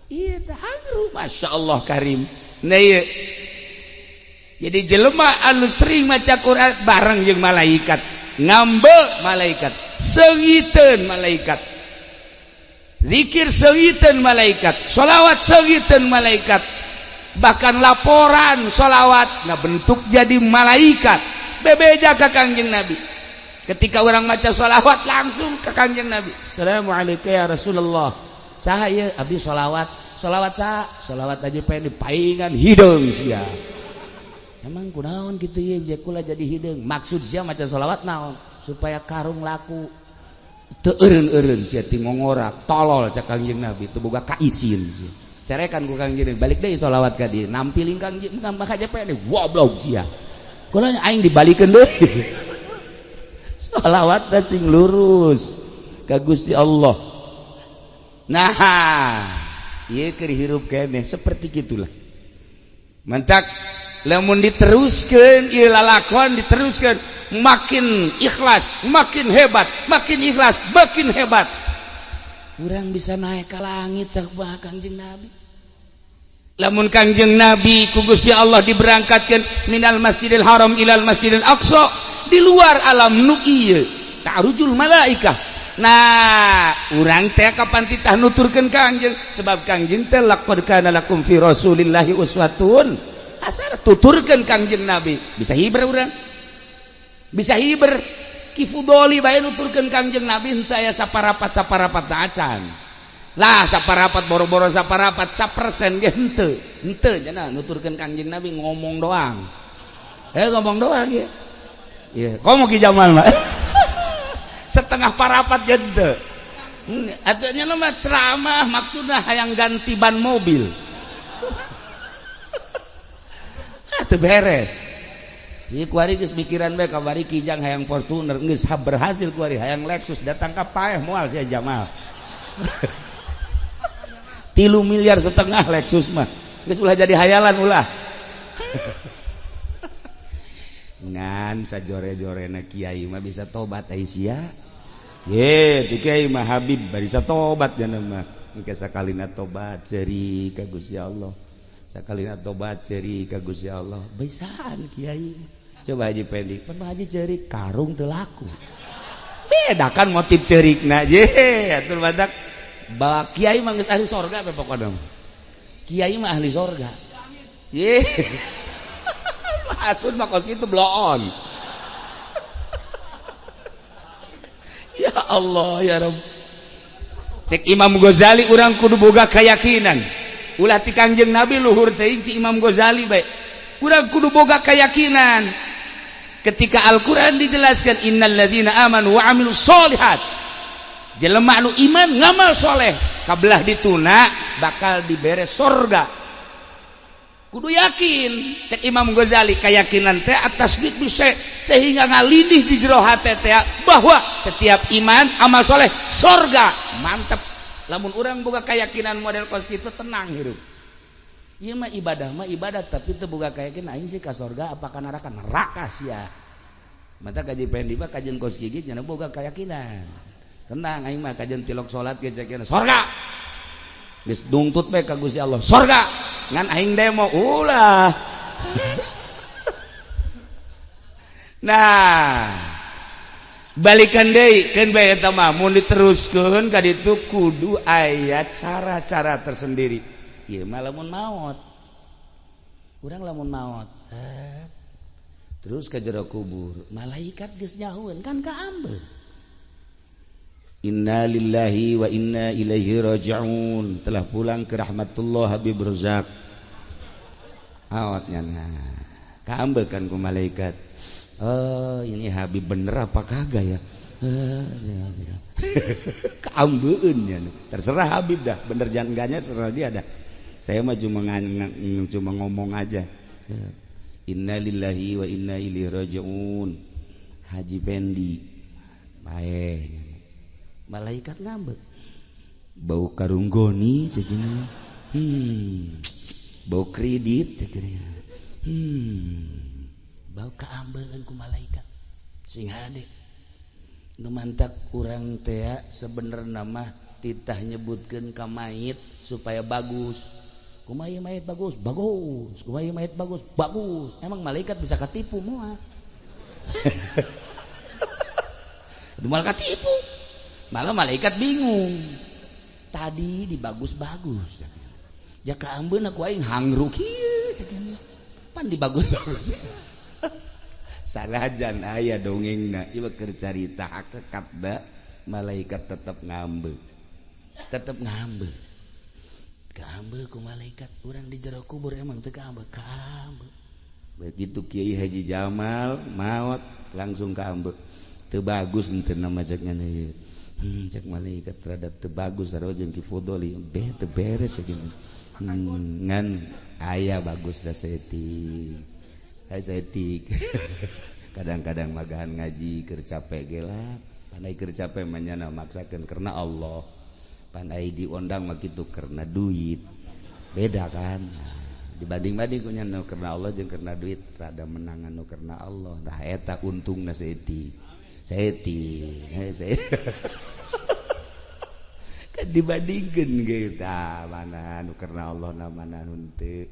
[SPEAKER 2] Iya teh hangru.
[SPEAKER 1] Masya Allah karim. Nah iya. Jadi jelema anu sering maca Quran bareng jeung malaikat, ngambe malaikat, seungiteun malaikat, zikir seungiteun malaikat, sholawat seungiteun malaikat, bahkan laporan sholawat nah bentuk jadi malaikat. Bebeja ka Kangjeng Nabi. Ketika orang maca sholawat langsung ke Kangjeng Nabi.
[SPEAKER 2] Assalamualaikum ya Rasulullah. Saha ieu abdi sholawat. Sholawat saha? Sholawat aja pengen dipaingan
[SPEAKER 3] hideung sia.
[SPEAKER 2] Emang kunaon kitu ieu je kula jadi hideung. Maksud sia maca sholawat naon? Supaya karung laku.
[SPEAKER 3] Teu eureun-eureun sia ti ngongorak, tolol cak Kangjeng Nabi teu boga kaisin sia. Cerekan ku Kangjeng Nabi, balik deui sholawat ka dieu. Nampiling Kangjeng nambah aja pengen goblok sia. Kula aing dibalikeun deui. Sholawat teh sing lurus ka Gusti Allah.
[SPEAKER 1] Nah, ieu keur hirup keneh seperti gitulah. Mantak lamun diteruskeun ieu lalakon diteruskeun makin ikhlas, makin hebat, makin ikhlas, makin hebat.
[SPEAKER 2] Urang bisa naik ke langit sakumaha Kangjeng Nabi.
[SPEAKER 1] Lamun Kangjeng Nabi ku Gusti Allah diberangkatkeun minal Masjidil Haram ilal Masjidil Aqsa di luar alam nu ieu ta'rujul malaikah. Nah, urang teh kapan titah nuturkeun Kangjeng sebab Kangjeng teh laqad kana lakum fi Rasulillahi uswatun hasanah, tuturkeun Kangjeng Nabi bisa hiber urang. Bisa hiber. Ki Fudoli bae nuturkeun Kangjeng Nabi henteu aya saparapat-saparapat acan. Lah saparapat boro-boro saparapat 1% ge henteu. Henteu cenah nuturkeun Kangjeng Nabi ngomong doang. Ngomong doang ya. Iya, komo Ki Jamal mah. Setengah parapat ge henteu. Atunya mah ceramah maksudna hayang ganti ban mobil. Teu beres. Ieu kuari geus mikiran bae kabari Kijang hayang Fortuner geus berhasil kuari hayang Lexus datang ka paeh moal sia Jamal. 3,5 miliar Lexus mah. Geus ulah jadi hayalan ulah. Ngan sajore-jorena kiai mah bisa tobat ai sia. Ye, ti kiai mah Habib bisa tobat cenah mah. Engke sakalina tobat ceuri ka Gusti Allah. Sakalina tobat ceuri ka Gusti Allah. Bisaan kiai. Coba Haji Pendi, pernah Haji cerik karung teu laku. Beda kan motif cerikna ye, atur badak. Ba kiai mah geus ahli sorga pe pokona. Kiai mah ahli sorga. Ye. Hasud mah kos kitu bloon. Ya Allah ya Rabb. Cek Imam Ghazali urang kudu boga keyakinan. Ulah ti Kangjeng Nabi luhur teuing ti Imam Ghazali bae. Urang kudu boga keyakinan. Ketika Al-Qur'an dijelaskan innalladzina amanu wa amilus sholihat. Jelema anu iman ngamal soleh kabelah dituna bakal dibere sorga. Kudu yakin cek Imam Ghazali keyakinan teh atas bisa sehingga ngalindih di jero hate teh bahwa setiap iman amal soleh sorga. Mantep. Lamun urang boga keyakinan model kos kitu tenang hirup. Ieu mah ibadah tapi teu boga keyakinan aing sih ka sorga apa ka neraka neraka sia. Mata kaji Pendi mah kajian kos gigit nya boga keyakinan. Tenang aing mah kajian tilok salat ge cekeun sorga. Geus dungtut bae ka Gusti Allah sorga. Ngan aing demo ulah. Nah, balikan deui keun bae eta mah mun diteruskeun ka ditu kudu aya cara-cara tersendiri. Ieu mah lamun maot. Urang lamun maot. Terus ka jero kubur, malaikat geus nyahueun kan kaambeun. Inna lillahi wa inna ilaihi raji'un. Telah pulang ke rahmatullah Habib Razak. Awatnya nah. Kaambekan ku malaikat. Oh, ini Habib bener apa kagak ya? Kaambeun nya. Terserah Habib dah, bener jangan enggaknya terserah dia dah. Saya mah cuma ngomong aja. Inna lillahi wa inna ilaihi raji'un. Haji Pendi. Bae. Malaikat ngambek. Bau karunggoni cekina. Bau kredit cekina. Bau kaambeun ku malaikat. Sing hade. Nu mantak urang teh sebenarna mah titah nyebutkeun ka mayit supaya bagus. Kumaha mayit bagus? Bagus. Kumaha mayit bagus? Bagus. Emang malaikat bisa katipu moal? Itu malah katipu. Malah malaikat bingung. Tadi dibagus-bagus. Jaka ambeun aku aing hangru kieu cenah. Pan dibagus-bagus. Salajan aya dongengna ieu keur carita hakikat da malaikat tetep ngambeuk. Tetep ngambeuk. Kaambeuk ku malaikat urang di jero kubur emang teu kaambeuk, kaambeuk. Begitu Kiai Haji Jamal maot langsung kaambeuk. Teu bagus henteu nama cek ngana ieu. Cek malaikat terhadap teu bagus sarua jeung Ki Fudoli beh teu beres sakitu. Ngan aya bagus da saeutik. Aya saeutik. Kadang-kadang magahan ngaji keur capek ge lah. Pandai keur capek mah nyana maksakeun karena Allah. Pandai diondang mah kitu karena duit. Beda kan? Dibanding-banding ku nyana karena Allah jeung karena duit rada menangan nu karena Allah. Tah eta untungna saeutik. Saeutik. Kan dibandingkeun ge tah mana nu karena Allah na mana nu henteu.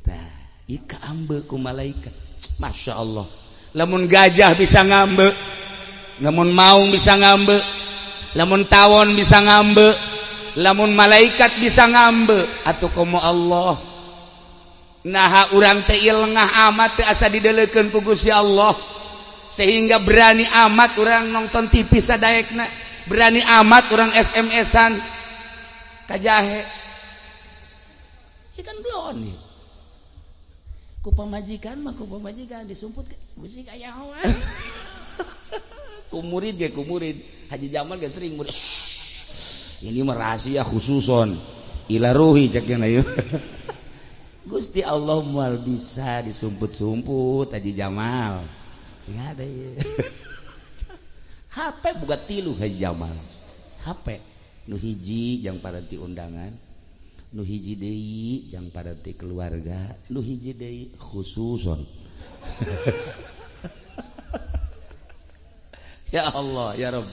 [SPEAKER 1] Tah ieu kaambeuk ku malaikat. Masya Allah. Lamun gajah bisa ngambek, lamun maung bisa ngambek, lamun tawon bisa ngambek, lamun malaikat bisa ngambek, atuh komo Allah. Naha urang teh lengah amat teh asa didelekeun ku Gusti Allah. Sehingga berani amat orang nonton TV sadaekna, berani amat orang SMS-an kajahe.
[SPEAKER 2] Ya kan belum nih. Ku pamajikan mah ku pamajikan disumput besi kaya awan.
[SPEAKER 1] Ku murid ge ku murid. Haji Jamal ge sering murid. Ini mah rahasia khususon ila ruhi cek nya. Gusti Allah moal bisa disumput-sumput Haji Jamal. Ya ada ya. HP buka tilu Haji Jamal. HP nu hiji yang paranti undangan, nu hiji deui yang paranti keluarga, nu hiji deui khususon. Ya Allah ya Rabb.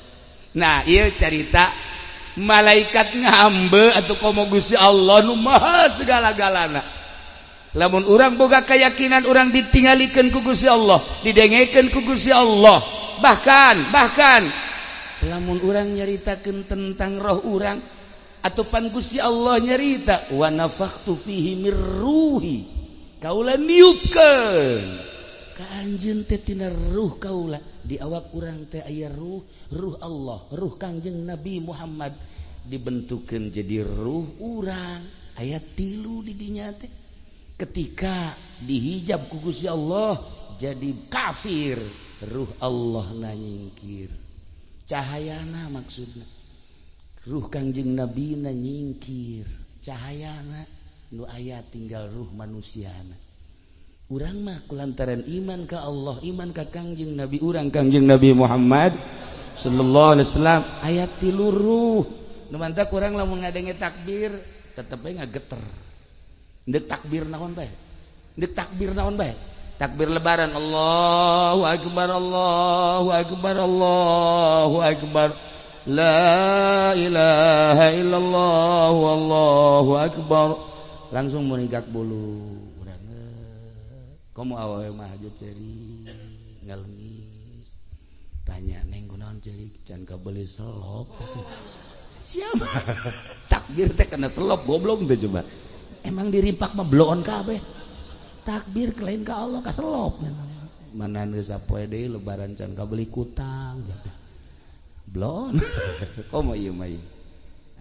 [SPEAKER 1] Nah, ieu carita malaikat ngambe atau komo Gusti Allah nu maha segala-galana. Lamun urang boga keyakinan urang ditinggalikeun ku Gusti Allah, didengekeun ku Gusti Allah. Bahkan lamun urang nyaritakeun tentang roh urang atupan Gusti Allah nyarita wa nafakhtu fihi mir ruhi. Kaula niupkeun
[SPEAKER 2] ka anjeun teh tina ruh kaula. Di awak urang teh aya ruh, ruh Allah, ruh Kangjeng Nabi Muhammad
[SPEAKER 1] dibentukeun jadi ruh
[SPEAKER 2] urang. Aya tilu di dinya teh. Ketika dihijab ku Gusti Allah jadi kafir, ruh Allah na nyingkir. Cahayana maksudna. Ruh Kangjeng Nabi na nyingkir. Cahayana nu aya tinggal ruh manusiana. Urang mah kulantaran iman ka Allah, iman ka Kangjeng Nabi urang
[SPEAKER 1] Kangjeng Nabi Muhammad sallallahu alaihi wasallam
[SPEAKER 2] aya tilu ruh. Nu mantak urang lamun ngadenge takbir tetep bae ngageter.
[SPEAKER 1] Ndek takbir naon bae? Ndek takbir naon bae? Takbir lebaran Allahu akbar Allahu akbar Allahu akbar la ilaha illallah wallahu akbar.
[SPEAKER 2] Langsung munigak bulu urang. Komo awewe mah hajo ceri ngalengis. Tanya neng kunaon ceri can kabeli selop.
[SPEAKER 1] Siapa? Takbir teh kena selop goblok teh coba.
[SPEAKER 2] Emang dirimpak mah bloon kabeh. Takbir lain ka Allah kaselop. Mana geus sapoe deui lebaran can kabeli kutang. Bloon.
[SPEAKER 1] Komo ieu mah ieu.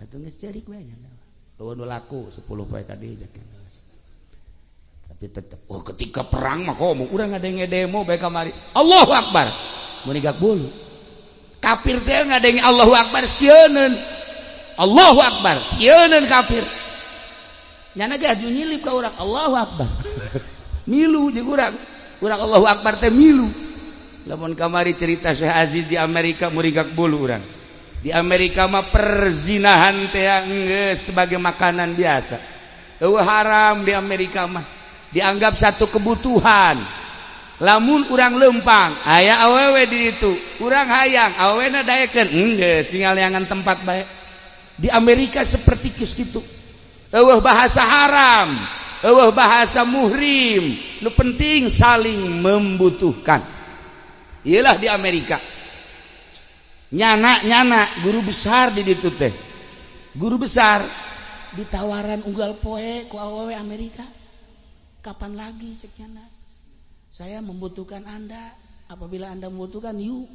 [SPEAKER 2] Atuh geus cerik we nya. Eueuh nu laku 10 poe ka dieu jak.
[SPEAKER 1] Tapi tetep oh ketika perang mah komo urang ngadenge demo bae kamari. Allahu Akbar.
[SPEAKER 2] Munigak bulu.
[SPEAKER 1] Kafir teh ngadenge Allahu Akbar sieuneun. Allahu Akbar sieuneun kafir.
[SPEAKER 2] Nyana ge aju nyilip ka urang Allahu Akbar.
[SPEAKER 1] Milu jeung urang. Urang Allahu Akbar teh milu. Lamun kamari cerita Syekh Aziz di Amerika murigak bulu urang. Di Amerika mah perzinahan teh geus sebagai makanan biasa. Eueuh haram di Amerika mah. Dianggap satu kebutuhan. Lamun urang lempang aya awewe di ditu, urang hayang awewena daekeun geus tinggal neangan tempat bae. Di Amerika seperti kitu. Eueuh bahasa haram, eueuh bahasa muhrim, nu penting saling membutuhkan. Iyalah di Amerika. Nyana-nyana guru besar di ditu teh. Guru besar
[SPEAKER 2] ditawaran unggal poe ku awewe Amerika. Kapan lagi cek nyana? Saya membutuhkan Anda, apabila Anda membutuhkan yuk.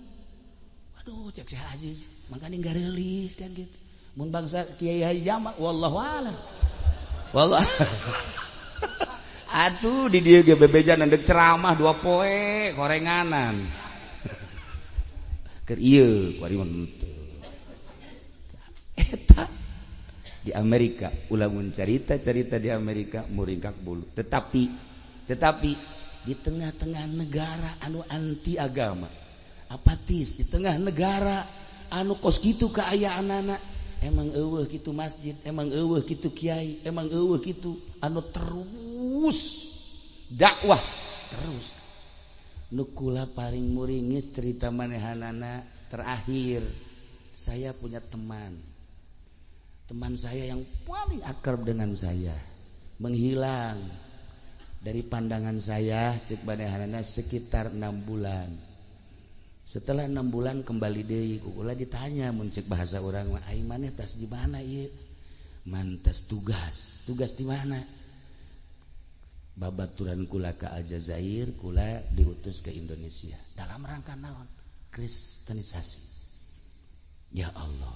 [SPEAKER 2] Waduh, cek Syekh Aziz, makanya enggak rilis kan gitu. Mun bangsa Kiai Haji Jamal wallahu a'lam.
[SPEAKER 1] Wallah. Atuh di dieu ge bebejan ndek ceramah dua poe korenganan. Keur ieu kuari mah henteu. Eta di Amerika ulah mun carita-carita di Amerika muringkak bulu. Tetapi
[SPEAKER 2] di tengah-tengah negara anu anti agama, apatis, di tengah negara anu kos kitu kaayaanana, emang eueuh kitu masjid, emang eueuh kitu kiai, emang eueuh kitu anu terus dakwah terus. Nu kula paling muringis cerita manehanana terakhir, saya punya teman. Teman saya yang paling akrab dengan saya menghilang dari pandangan saya cek manehanana sekitar 6 bulan. Setelah 6 bulan kembali deui ku kula ditanya mun cek bahasa urang mah ai maneh tas di mana ieu? Mantas tugas. Tugas di mana? Babaturan kula ke Aljazair, kula diutus ke Indonesia dalam rangka naon? Kristenisasi. Ya Allah.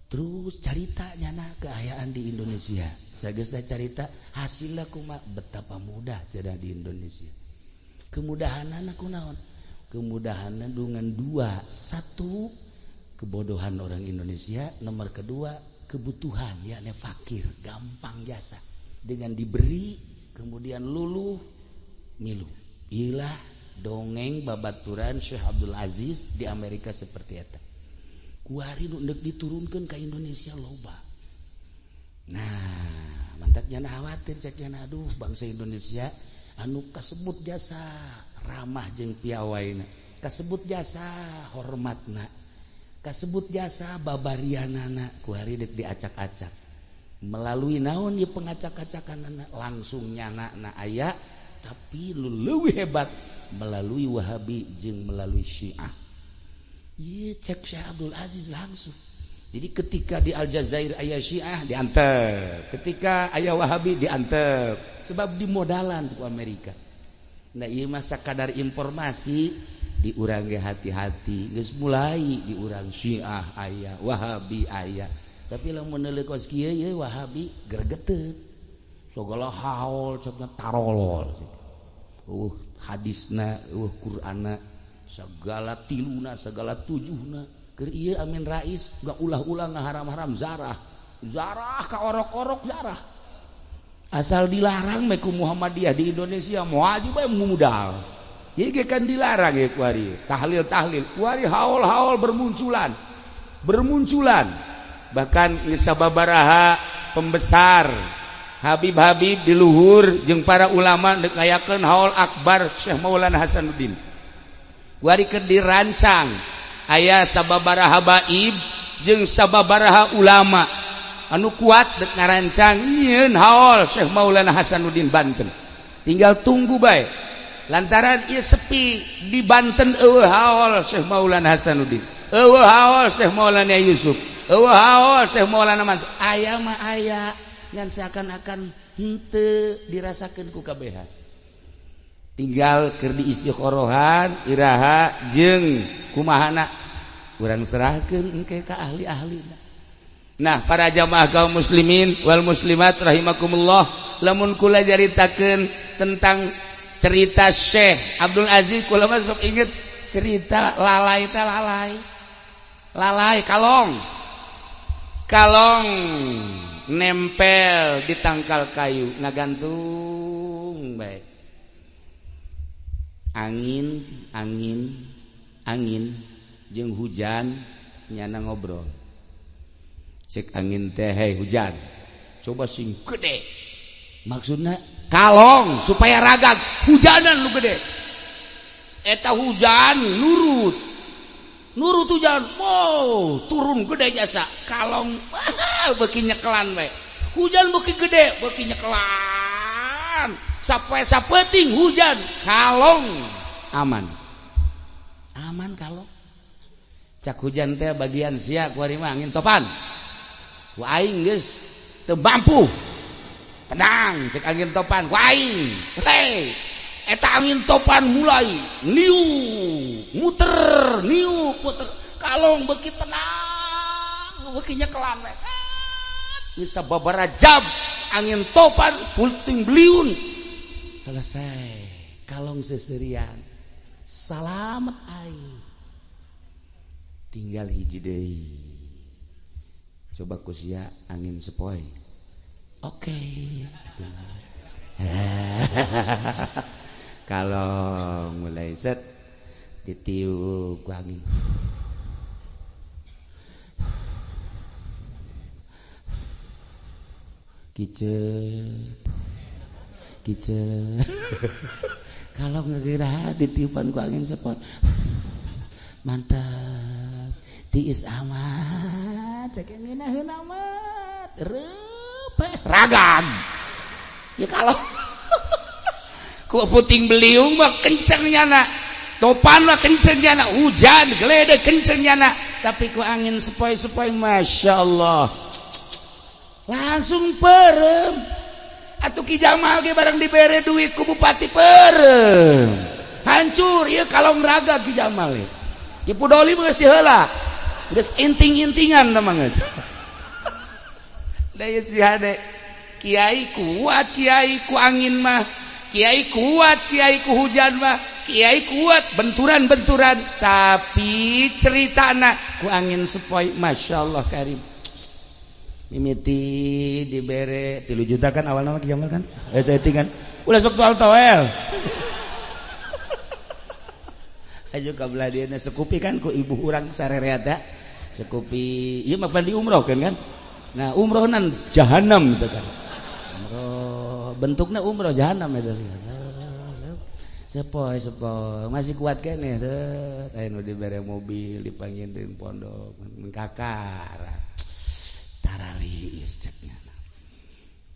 [SPEAKER 2] Terus carita nyana keayaan di Indonesia. Sageus carita hasilna kumaha, betapa mudah cenah di Indonesia. Kemudahanana kunaon? Kemudahanna dengan dua. Satu, kebodohan orang Indonesia, nomor kedua kebutuhan, yakni fakir, gampang jasa. Dengan diberi kemudian luluh milu. Ilah dongeng babaturan Syekh Abdul Aziz di Amerika seperti eta. Kuari nu deuk diturunkeun ka Indonesia loba. Nah, mantak nyana khawatir, cek nyana, aduh, bangsa Indonesia anu kasebut jasa ramah jeung piawaina, kasebut jasa hormatna, kasebut jasa babarianana, kuari deuk diacak-acak. Melalui naon ieu pengacak-acakanana? Langsung nyana na aya, tapi lu leuwih hebat melalui Wahabi jeung melalui Syiah. Iya, cek Syekh Abdul Aziz langsung. Jadi ketika di Aljazair aya Syiah diantep, ketika aya Wahabi diantep, sebab dimodalan ku Amerika. Nah, ieu mah sakadar informasi di urang ge hati-hati, geus mulai di urang Syiah aya, Wahabi aya. Tapi lamun neuleuh kos kieu ye Wahabi gregeteun. Sagala haul cekna tarolol. Hadisna, Qur'anna, segala tiluna, segala tujuhna. Keur ieu Amin Rais gak ulah-ulah ngaharam-haram zarah. Zarah ka orok-orok zarah. Asal dilarang meh ku Muhammadiyah di Indonesia moal bae mudal. Ieu ge kan dilarang ye kuari. Tahlil-tahlil, kuari haul-haul bermunculan. Bermunculan. Bahkan geus sababaraha pembesar Habib-habib di luhur jeung para ulama deuk ngayakeun haul akbar Syekh Maulana Hasanuddin. Kuari keur dirancang aya sababaraha habaib jeung sababaraha ulama anu kuat dek ngarancang nyieun haul Syekh Maulana Hasanuddin Banten. Tinggal tunggu bae. Lantaran ieu sepi di Banten, eueuh haul Syekh Maulana Hasanuddin, eueuh haul Syekh Maulana Yusuf, eueuh haul Syekh Maulana Mansur. Aya mah aya, ngan seakan-akan henteu dirasakeun ku kabehan. Tinggal keur diistikhorohan iraha jeung kumahana urang serahkeun engke ka ahli-ahlina. Nah, para jamaah kaum muslimin wal muslimat rahimakumullah, lamun kula caritakeun tentang cerita Syekh Abdul Aziz, kula mah sok inget cerita lalai teh, lalai. Lalai kalong. Kalong nempel di tangkal kayu, ngagantung bae. Angin, angin, angin jeung hujan nyana ngobrol. Cek angin teh, "Hei hujan, coba sing gede." Maksudna kalong supaya ragag hujanan lu gede. Eta hujan nurut. Nurut hujan, wow, turun gede jasa. Kalong beuki nyekelan we. Hujan beuki gede, beuki nyekelan. Sampai sapeting hujan, kalong aman. Aman kalong. Cak hujan teh, bagian sia kuari mah angin topan. Ku aing geus teu mampu. Tenang, cek angin topan, ku aing. Hei, eta angin topan mulai niu, muter, niu, muter. Kalong beuki tenang, beuki nyekelan we. Bisa babara jam angin topan puting beliung selesai, kalong seserian salamet. Aing tinggal hiji deui, coba ku sia angin sepoi. Oke, kalau mulai set ditiup ku angin, kicep kicep. Kalau ngegera ditiupan ku angin sepoi, mantap, tiis amat, cek ngeunaheun amat, reupes ragam ya. Kalau ku puting beliung mah kenceng nyana, topan mah kenceng nyana, hujan geledek kenceng nyana, tapi ku angin sepoi-sepoi, masya Allah, langsung perem.
[SPEAKER 1] Atuh Ki Jamal ge barang dibere duit ku bupati peureum. Hancur ieu kalong raga Ki Jamal ieu. Ki Pudoli mah geus diheula. Geus inting-intingan mah geus. Da ieu si hade. Kiai kuat, kiai ku angin mah. Kiai kuat, kiai ku hujan mah. Kiai kuat benturan-benturan, tapi ceritana ku angin sepoi, Masya Allah karim. Mimiti dibere 3 juta kan awal nama Ki Jamal kan? Saya kan. Ulah sok toel toel. Ayo ka belah dieuna sekupi kan ku ibu urang sarereata. Sekupi ieu mah pan diumrohkeun kan? Nah, umrohnan jahanam gitu kan. Umroh bentukna umroh jahanam eta. Sepoi sepoi masih kuat keneh teh. Aya nu dibere mobil dipanggil di pondok kakara. Taraliis ceknya.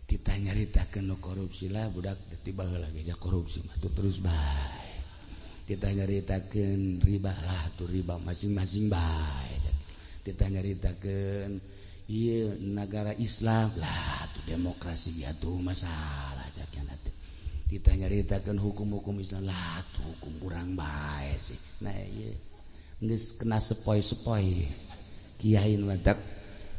[SPEAKER 1] Kita nyaritakeun nu korupsi lah budak tiba heula ge korupsi mah tuh terus bae. Kita nyaritakeun riba lah tuh riba masing-masing bae. Kita nyaritakeun ieu negara Islam lah tuh demokrasi ya tuh masalah ceknya teh. Kita nyaritakeun hukum-hukum Islam lah tuh hukum urang bae sih. Nah ieu geus kena sepoi-sepoi. Kiai nu matak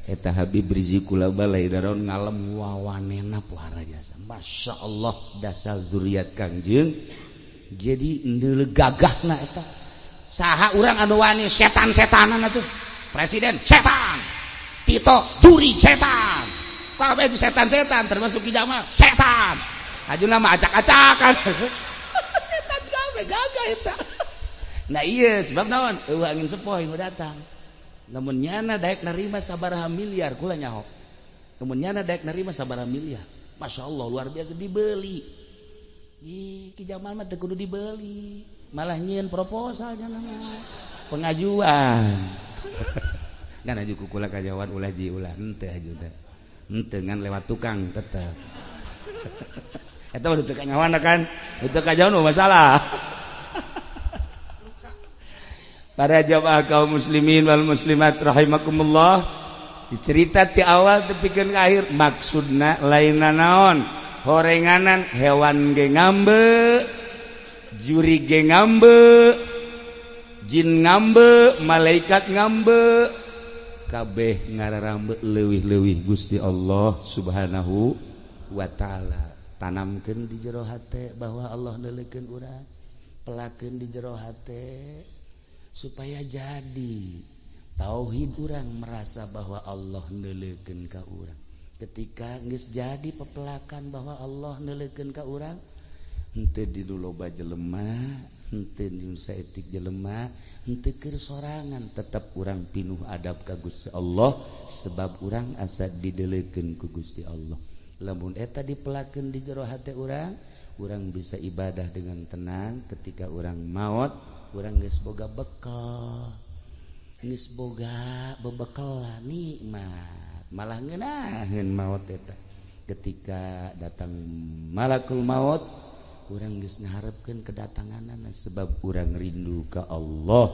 [SPEAKER 1] eta Habib Rizik kula balai daron ngalem wawanena puhara jasa. Masya Allah dasar zuriat Kangjeng. Jadi ndeuleu gagahna eta. Saha urang anu wani setan-setanan atuh. Presiden setan. Tito juri setan. Kabeh setan-setan termasuk Ki Jamal setan. Ajuna mah acak-acakan. Setan kabeh gagah eta. Nah iya sebab naon? Eueuh angin sepoi nu datang. Lamun nyana daek narima sabaraha miliar kula nyaho. Lamun nyana daek narima sabaraha miliar. Masya Allah luar biasa dibeli. Ih, Ki Jamal mah teu kudu dibeli. Malah nyieun proposal nya mah. Pengajuan. Kan aju ku kula kajawan ulah ji ulah henteu aju teh. Henteu ngan lewat tukang tetep. Eta mah teu kanyawan kan. Teu kajawan mah masalah. Para jamaah kaum muslimin wal muslimat rahimakumullah, dicerita ti awal tepikeun ka akhir maksudna lainna naon? Horenganan hewan ge ngambe, juri ge ngambe, jin ngambe, malaikat ngambe, kabeh ngararambe leuwih-leuwih Gusti Allah Subhanahu wa taala. Tanamkeun di jero hate bahwa Allah neuleukeun urang, pelakeun di jero hate supaya jadi tauhid urang merasa bahwa Allah neuleukeun ka urang. Ketika geus jadi pepelakan bahwa Allah neuleukeun ka urang, henteu di loba jelema, henteu di saeutik jelema, henteu keur sorangan, tetep urang pinuh adab ka Gusti Allah sebab urang asa dideleukeun ku Gusti Allah. Lamun eta dipelakeun di jero hate urang, urang bisa ibadah dengan tenang. Ketika urang maot, urang geus boga bekal, geus boga bebekalan nikmat, malah ngeunaheun maot eta. Ketika datang malakul maut, urang geus ngaharepkeun kedatanganana sebab urang rindu ka Allah,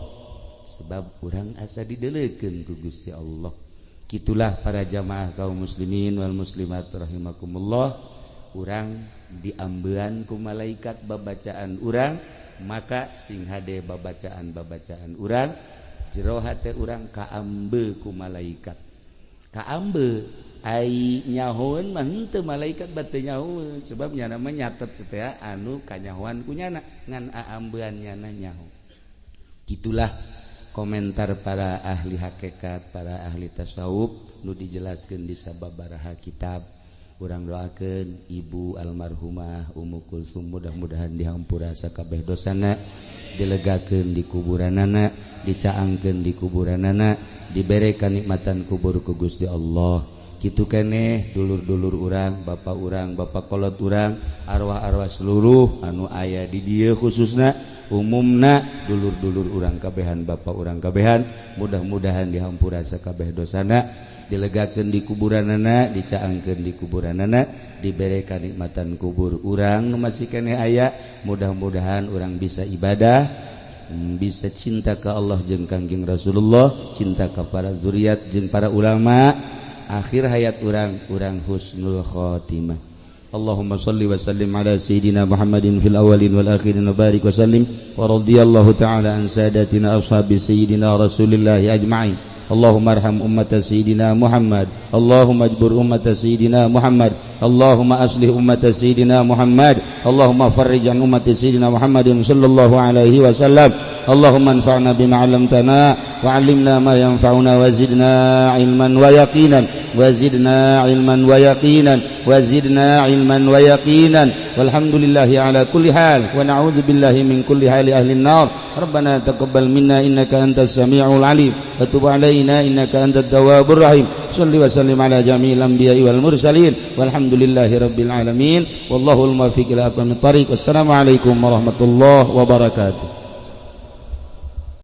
[SPEAKER 1] sebab urang asa dideleukeun ku Gusti Allah. Kitulah para jamaah kaum muslimin wal muslimat rahimakumullah, urang diambean ku malaikat babacaan urang, maka sing hade babacaan-babacaan urang jero hate urang kaambe ku malaikat. Kaambe ai nyahoeun mah henteu malaikat bate nyahoeun sebab nyana mah nyatet teh anu kanyahoan ku nyana ngan aambean nyana nyaho. Gitulah komentar para ahli hakikat, para ahli tasawuf nu dijelaskeun di sababaraha kitab. Urang doakeun ibu almarhumah Ummu Kulsum mudah-mudahan dihampura sakabeh dosana, dilegakeun di kuburanana, dicaangkeun di kuburanana, dibere kanikmatan kubur ku Gusti Allah. Kitu keneh dulur-dulur urang, bapak urang, bapak kolot urang, arwah-arwah seluruh anu aya di dieu khususna umumna dulur-dulur urang kabehan, bapak urang kabehan, mudah-mudahan dihampura sakabeh dosana, dilegakeun di kuburanana, dicaangkeun di kuburanana, dibere kanikmatan kubur urang nu masih keneh aya. Mudah-mudahan urang bisa ibadah, bisa cinta ke Allah jeung Kangjeng Rasulullah, cinta ka para zuriat jeung para ulama. Akhir hayat urang, urang husnul khotimah.
[SPEAKER 3] Allahumma salli wa sallim ala sayyidina Muhammadin fil awwalin wal akhirin wa barik wa sallim wa radiyallahu ta'ala an sadatina ashabi sayyidina Rasulillahi ajma'in. Allahumma arham ummata sayyidina Muhammad. Allahumma ajbur ummata sayyidina Muhammad. Allahumma aslih ummata sayyidina Muhammad. Allahumma farrij an ummati sayyidina Muhammadin sallallahu alaihi wasallam. Allahumma anfa'na bima 'allamtana wa 'allimna ma yanfa'una wa zidna 'ilman wa yaqinan wa zidna 'ilman wa yaqinan wa zidna 'ilman wa yaqinan. Walhamdulillahi ala kulli hal wa na'udzu billahi min kulli hali ahli an-nar. Rabbana taqabbal minna innaka antas samiul 'alim wa tub 'alaina innaka antat tawwabur rahim. Shalli wa sallim ala jami'il anbiya'i wal mursalin walhamdulillahi rabbil alamin. Wallahul muwaffiq ila aqwamit thariq. Wassalamu alaikum warahmatullahi wabarakatuh.